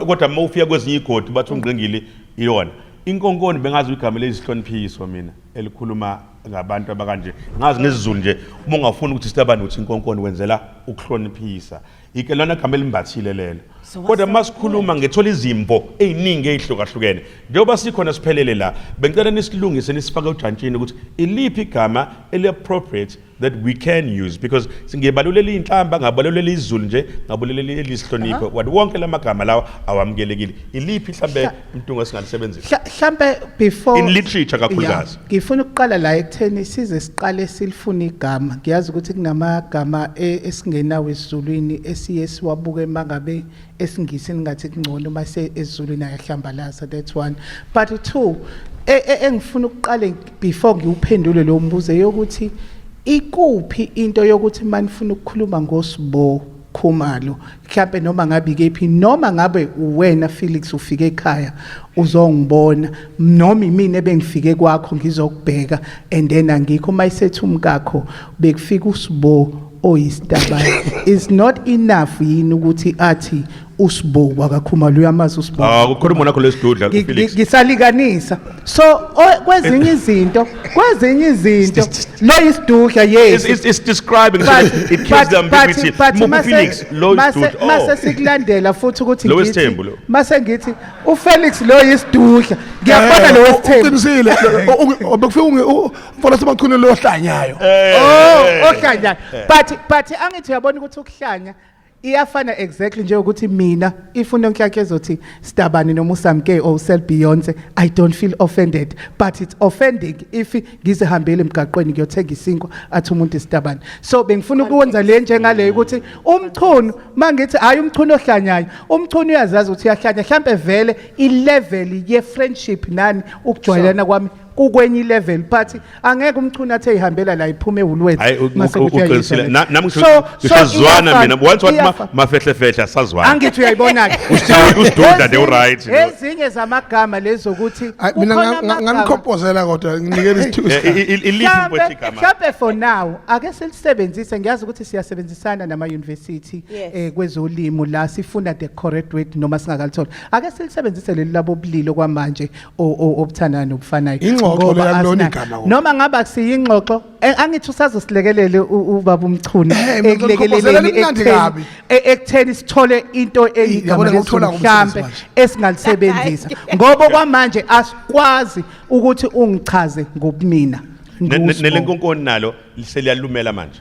Kodwa uma ufika kwezinye igodi bathi ungqingili iyona inkonkoni. Bengazi igama lezihloniphiso mina elikhuluma ngabantu abakanje, ngazi ngesiZulu nje, uma ungafuni ukuthi sitabane uthi inkonkoni, wenzela ukuhloniphisa. Ike lona gama elimbathile lelo. Kodwa masikhuluma ngethola izimvo eziningi ezihlukahlukene. Njengoba sikhona siphelele la, bengicela nisilungise nisifake ujantshini ukuthi iliphi igama eli appropriate that we can use, because singebalulela inhlamba, ngabalulela izulu nje, ngabalulela elisihlonipho, what wonke lamagama lawa awamukelekile. Iliphi mhlambe Mntungwa singalisebenzisa? Hlambe before In literature kakhulukazi. Yeah, ngifuna ukuqala la ekutheni size siqale silifune igama. Ngiyazi ukuthi kunamagama esingenawo esiZulwini esiye siwabuke mangabe esiNgisini ngathi kungcono mase esiZulwini ayahlambalaza. That's one. But two, engifuna ukuqale before ngiwuphendule lo mbuzo yokuthi ikuphi into yokuthi manifuna ukukhuluma ngoSibo Khumalo, mhlambe noma ngabe ikephi, noma ngabe uwena Felix ufike ekhaya uzongibona, noma imina ebengifike kwakho ngizokubheka, and then angikho, mayisethi umkakho bekufika uSibo oyisitabane, is not enough yini ukuthi athi uSibo wakaKhumalo? Uyamazi uSibo? Ah, kukhuluma nakho lesidudla Felix. Ngisalikanisa. So kwezinye izinto lo isidudla, yes. It's describing, so it gives the ambiguity. But Muphi Felix lo isidudla? Mase Oh. sikulandela futhi ukuthi Lo ngithi wesithembu lo. Mase ngithi uFelix lo yisidudla, ngiyakubona lo wesithembu. Uqinisile, bekufika umfana semachune lo ohlanyayo. Oh, ohlanya. But angithi uyabona ukuthi ukuhlanya iyafana exactly njengokuthi mina if uNonhlanhla ezothi Stabani noma uSamke or Sel Beyonce, I don't feel offended, but it's offending if ngizihambele emgaqweni ngiyothenga isinkwa athi umuntu Stabani. So bengifuna ukwenza le njengale ukuthi uMchunu, mangithi hayi uMchunu ohlanyayo, uMchunu uyazazi ukuthi uyahlanya, mhlambe vele i level ye friendship nani ukujwayelana kwami kukwenye i-level, but angeke uMchunu athe ihambela la iphume eWoolworths Hayi, mase kuthi uqinisile. uyayizwa. Nami So ngisazwana iyafana, mina. Once wathi iyafana. mafehle fehle asazwana. Angithi uyayibona-ke. Usidudla nje, u-right. Ezinye zamagama lezokuthi Mina kukhona amagama- nganikhopozela kodwa nginikela isithuba. Iliphi mfowethu igama? Mhlambe for now ake silisebenzise. Ngiyazi ukuthi siyasebenzisana nama-university kwezolimo la sifuna the correct word noma singakalithola, ake silisebenzise leli labo bulili kwamanje obuthandana nobufanayo. Ingxoxo Ngoba leyo akulona asinayo. igama kodwa. Noma ngabe kusiyingxoxo, angithi usazosilekelele ubaba uMchunu Eh, mina ekulekeleleni ngikhophozela limnandi kabi. ekutheni sithole into eyigama Yabona ngikuthola lesiZulu mhlambe ngomsebenzi manje. esingalisebenzisa, ngoba kwamanje asikwazi ukuthi ungichaze ngobumina nguSbo. Nelenkonkoni nalo seliyalumela manje.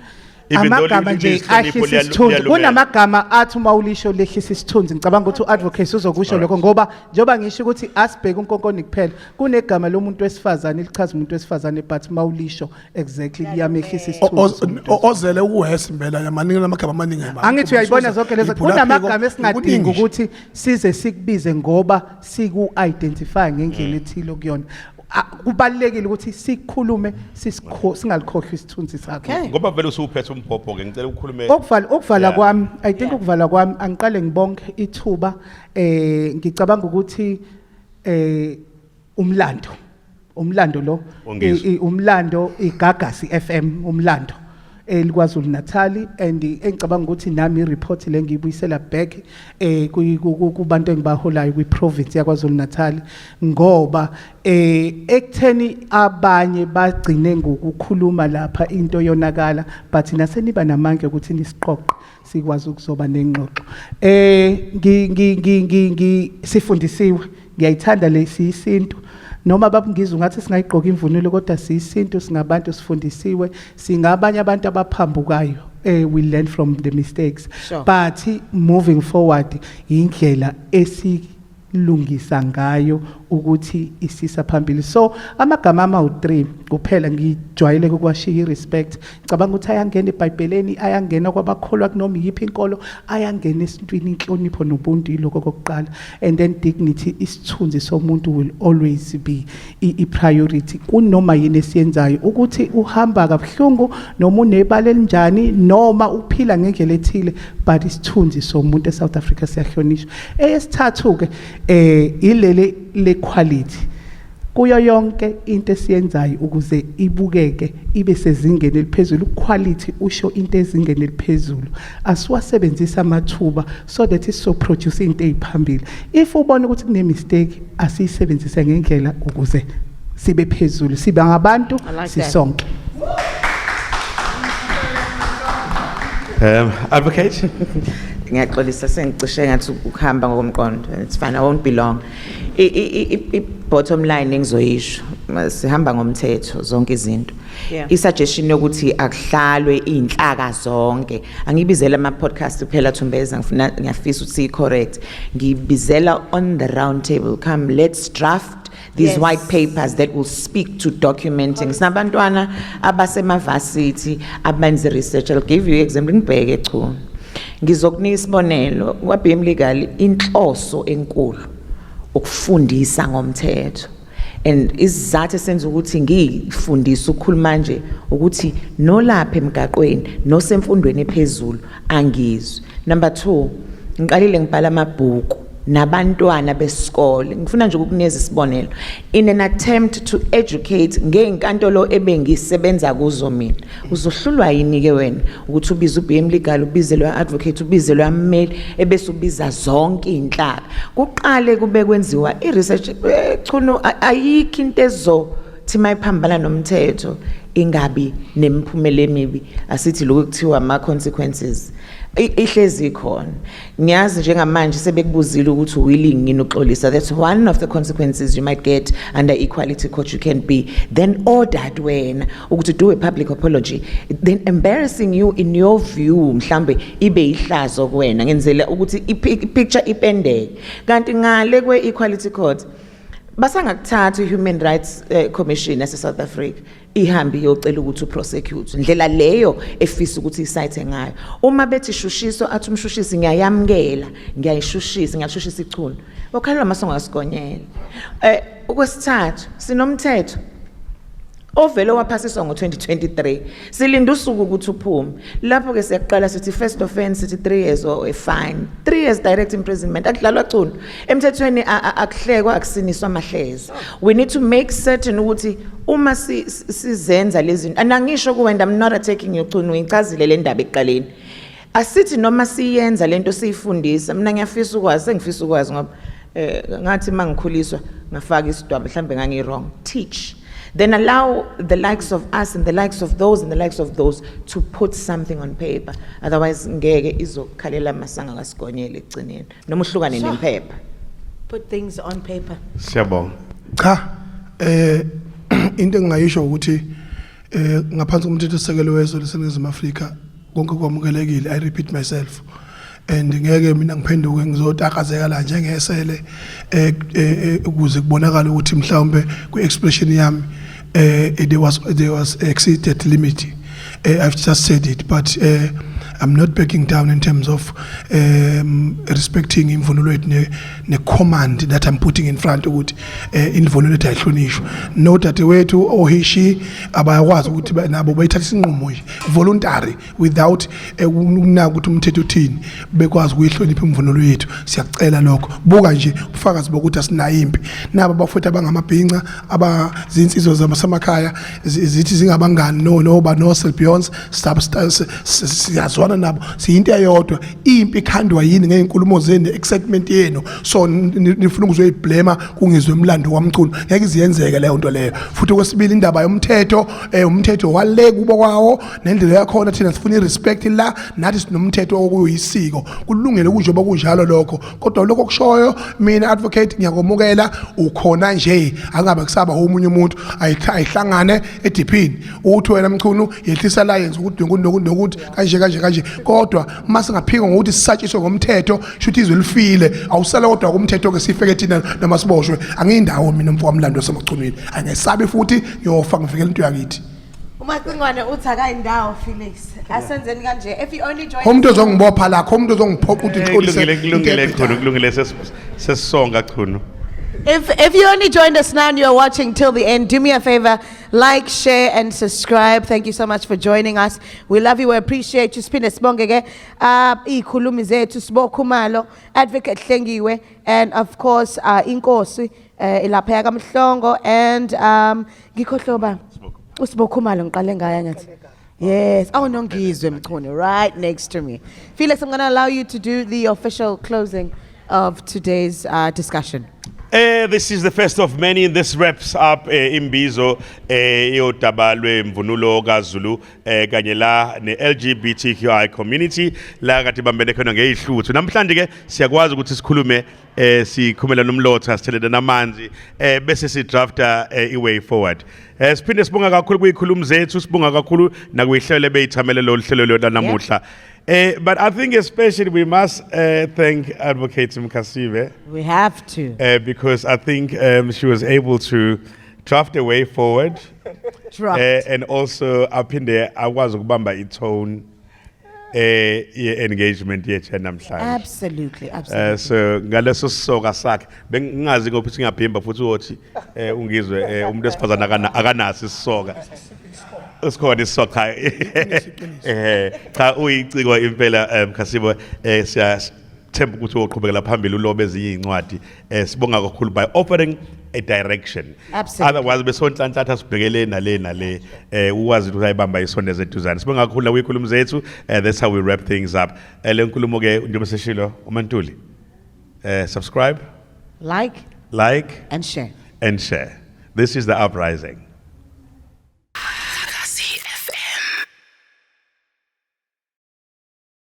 Even though Amagama nje liyisihlonipho, ahlisa isithunzi. liyalumela. Kunamagama athi uma ulisho lehlisa isithunzi. Ngicabanga ukuthi u-advocate uzokusho lokho, ngoba njengoba ngisho ukuthi asibheke unkonkoni kuphela, kunegama lomuntu wesifazane elichaza umuntu wesifazane, but uma ulisho exactly liyamehlisa isithunzi somuntu. Ozele uwes impela, yamaningi namagama amaningi manje. Angithi uyayibona zonke lezo, kunamagama esingadingi Kuningi nje. ukuthi size sikubize ngoba siku-identify ngendlela ethile kuyona. Kubalulekile ukuthi sikhulume singalikhohlwa isithunzi sakho. Ngoba vele usuphethe umbhobho ke, ngicela ukukhulume. Ukuvala kwami, I think ukuvala kwami, angiqale ngibonke ithuba. Ngicabanga ukuthi umlando lo Ungizwe. Umlando iGagasi FM, umlando eliKwaZulu Natal, and engicabanga ukuthi nami i-report le ngiyibuyisela back kubantu engibaholayo kwi-province yaKwaZulu Natal, ngoba ekutheni abanye bagcine ngokukhuluma lapha into yonakala, but naseniba namandla ukuthi nisiqoqe sikwazi ukuzoba nengxoxo. Ngi ngi ngi ngi ngi sifundisiwe, ngiyayithanda lesisintu, noma babungizwe ngathi singayigqoka imvunulo, kodwa siyisintu, singabantu, sifundisiwe, singabanye abantu abaphambukayo. We learn from the mistakes. But moving forward, indlela esilungisa ngayo ukuthi isisa phambili. So amagama ama-3 kuphela ngijwayele ukuwashiya: i-respect, ngicabanga ukuthi ayangena eBhayibheleni, ayangena kwabakholwa kunoma iyiphi inkolo, ayangena esintwini, inhlonipho nobuntu, yiloko kokuqala. And then dignity, isithunzi somuntu will always be i-priority kunoma yini esiyenzayo, ukuthi uhamba kabuhlungu noma unebala elinjani noma uphila ngendlela ethile, but isithunzi somuntu eSouth Africa siyahlonishwa. Eyesithathu ke ilele le quality kuyo yonke into esiyenzayo ukuze ibukeke ibe sezingeni eliphezulu. Quality usho into ezingeni eliphezulu. Asiwasebenzisa amathuba so that iso produce into eziphambili. If ubona ukuthi kune mistake, asiyisebenzise ngendlela ukuze sibe phezulu, sibe ngabantu I like that. sisonke. Advocate. Ngiyaxolisa, sengicishe ngathi ukuhamba ngokomqondo. It's fine, I won't be long. I bottom line engizoyisho, sihamba ngomthetho zonke izinto. I-suggestion yokuthi akuhlalwe iy'nhlaka zonke, angibizela ama-podcast kuphela, Thumbeza, ngifuna, ngiyafisa ukuthi siyi-correct, ngibizela on the round table, come, let's draft these white papers that will speak to documenting. Sinabantwana abasemavasithi abenza research. I'll give you example, ngibheke chu, ngizokunika isibonelo kwa-BM Legal. Inhloso enkulu ukufundisa ngomthetho, and isizathu esenza ukuthi ngiyifundise ukukhuluma nje ukuthi nolapha emgaqweni nosemfundweni ephezulu angizwe. Number 2, ngiqalile ngibhala amabhuku nabantwana besikole. Ngifuna nje ukukunikeza isibonelo in an attempt to educate ngey'nkantolo ebengisebenza kuzo mina. Uzohlulwa yini ke wena ukuthi ubize u-BM Legal, ubize lo advocate, ubize lo mmeli, ebese ubiza zonke iy'nhlaka, kuqale kube kwenziwa i-research? Chunu, ayikho into ezothi mayiphambana nomthetho ingabi nemiphumela emibi. Asithi lokhu kuthiwa ama-consequences ihlezi ikhona. Ngiyazi njengamanje sebekubuzile ukuthi willing yini ukuxolisa. That's one of the consequences you might get under Equality Court. You can be then ordered wena ukuthi do a public apology, then embarrassing you in your view, mhlambe ibe ihlazo kuwena, ngenzela ukuthi i-picture ipendeke. Kanti ngale kwe-Equality Court basangakuthatha i-Human Rights Commission yase South Africa ihambe iyocela ukuthi uprosecute ndlela leyo efisa ukuthi isayithe ngayo. Uma bethi shushiso, athi umshushisi ngiyayamkela, ngiyayishushisa, ngiyashushisa ichunu, okhalelwa amasongo asigonyela. Okwesithathu, sinomthetho ovele waphasiswa ngo-2023, silinda usuku ukuthi uphume. Lapho ke siyaqala sithi first offense, sithi 3 years or a fine, 3 years direct imprisonment. Akudlalwa culo emthethweni, akuhlekwa, akusiniswa amahleza. We need to make certain ukuthi uma sizenza lezi zinto, and angisho kuwena, I'm not attacking you Chunu, ngichazile le ndaba ekuqaleni. Asithi noma siyenza lento siyifundisa, mina ngiyafisa ukwazi, sengifisa ukwazi ngoba ngathi mangikhuliswa ngafaka isidwaba, mhlambe ngangi wrong. Teach, then allow the likes of us and the likes of those and the likes of those to put something on paper. Otherwise ngeke, izokhalela amasanga kasigonyela ekugcineni noma uhlukane nemphepha. Put things on paper. Siyabonga. Cha, into engingayisho ukuthi ngaphansi komthetho sisekelo wezwe leseNingizimu Afrika konke kwamukelekile. I repeat myself, and ngeke mina ngiphenduke ngizotakazeka la njengesele ukuze kubonakale ukuthi mhlawumbe kwi-expression yami there was exceeded limit. I've just said it, but I'm not backing down in terms of respecting imvunulo yethu ne command that I'm putting in front ukuthi imvunulo yethu ayihlonishwa. No dadewethu ohishi abayakwazi ukuthi nabo bayithatha isinqumo nje voluntary without ukunaka ukuthi umthetho uthini, bekwazi ukuyihlonipha imvunulo yethu. Siyacela lokho. Buka nje ubufakazi bokuthi asinayo impi nabo abafowethu abangamabhinca, abazinsizwa zasemakhaya, zithi zingabangani no noba no Beyonce, siyazwana nabo, siyinto eyodwa. Impi ikhandwa yini? Ngey'nkulumo zenu, excitement yenu. So nifuna ukuzoyiblema kungizwe umlando wamchunu, ngeke iziyenzeke leyo nto leyo. Futhi okwesibili, indaba yomthetho, umthetho wale kubo kwawo nendlela yakhona, thina sifuna i-respect la, nathi sinomthetho okuyisiko, kulungele kunjengoba kunjalo lokho. Kodwa lokho okushoyo mina advocate ngiyakwamukela, ukhona nje angabe kusaba omunye umuntu ayihlangane ediphini, uthi wena Mchunu yehlisa la, yenza ukuthi nokuthi nokuthi nokuthi, kanje kanje kanje. Kodwa uma singaphika ngokuthi sisatshiswe ngomthetho, shuthi izwe lifile, awusala kodwa kumthetho ke sifeke thina noma siboshwe. Angiyindawo mina mfo wamlando wasemachunwini, angesabi futhi ngiyofa ngivikela into yakithi. Umacingwane uthi akayindawo Felix. Asenzeni kanje. If you only join Umuntu ozongibopha lakho, umuntu ozongiphoqa ukuthi ngixolise. Kulungile, kulungile. Into Chunu, kulungile, sesisonga Chunu. If you only joined us now and you're watching till the end, do me a favor, like, share, and subscribe. Thank you so much for joining us. We love you, we appreciate you. Siphinde sibonge ke izikhulumi zethu, Sibo Khumalo, Advocate Hlengiwe, and of course Inkosi ilapha kaMhlongo and ngikhohloba uSibo Khumalo ngiqale ngaye ngathi. Yes. Oh no, Ngizwe Mchunu right next to me. Felix, I'm going to allow you to do the official closing of today's discussion. This is the first of many. This wraps up imbizo yodaba lwemvunulo kaZulu kanye la ne-LGBTQI community la kade bambene khona ngezihluthu. Namhlanje ke siyakwazi ukuthi sikhulume, sikhumela nomlotha, sithelele namanzi, bese sidrafta i-way forward. Siphinde sibonga kakhulu kuyikhulumi zethu, sibonga kakhulu nakuyihlelo ebeyithamele lo hlelo lo namuhla. But I think especially we must thank Advocate Mkhasibe We have to. Because I think she was able to draft a way forward. Draft. And also aphinde akwazi ukubamba i-tone ye-engagement yethu yanamhlanje. Absolutely. So ngaleso sisoka sakhe bengingazi ngoba singabhimba futhi uthi ungizwe umuntu wesifazana akanaso isisoka, sikhona isisoka. Cha, uyiciko impela, Mkhasibo. Siyathemba ukuthi uyoqhubekela phambili ulobe ezinye incwadi. Sibonga kakhulu by offering a direction. Absolutely. Otherwise besonhlanhlatha sibhekele nale nale, ukwazi ukuthi ayibamba isondeze eduzane. Sibonga kakhulu la kuyikhulumi zethu. That's how we wrap things up. Le nkulumo ke, njengoba seshilo uMantuli, subscribe, Like like and share. and share. This is The Uprising.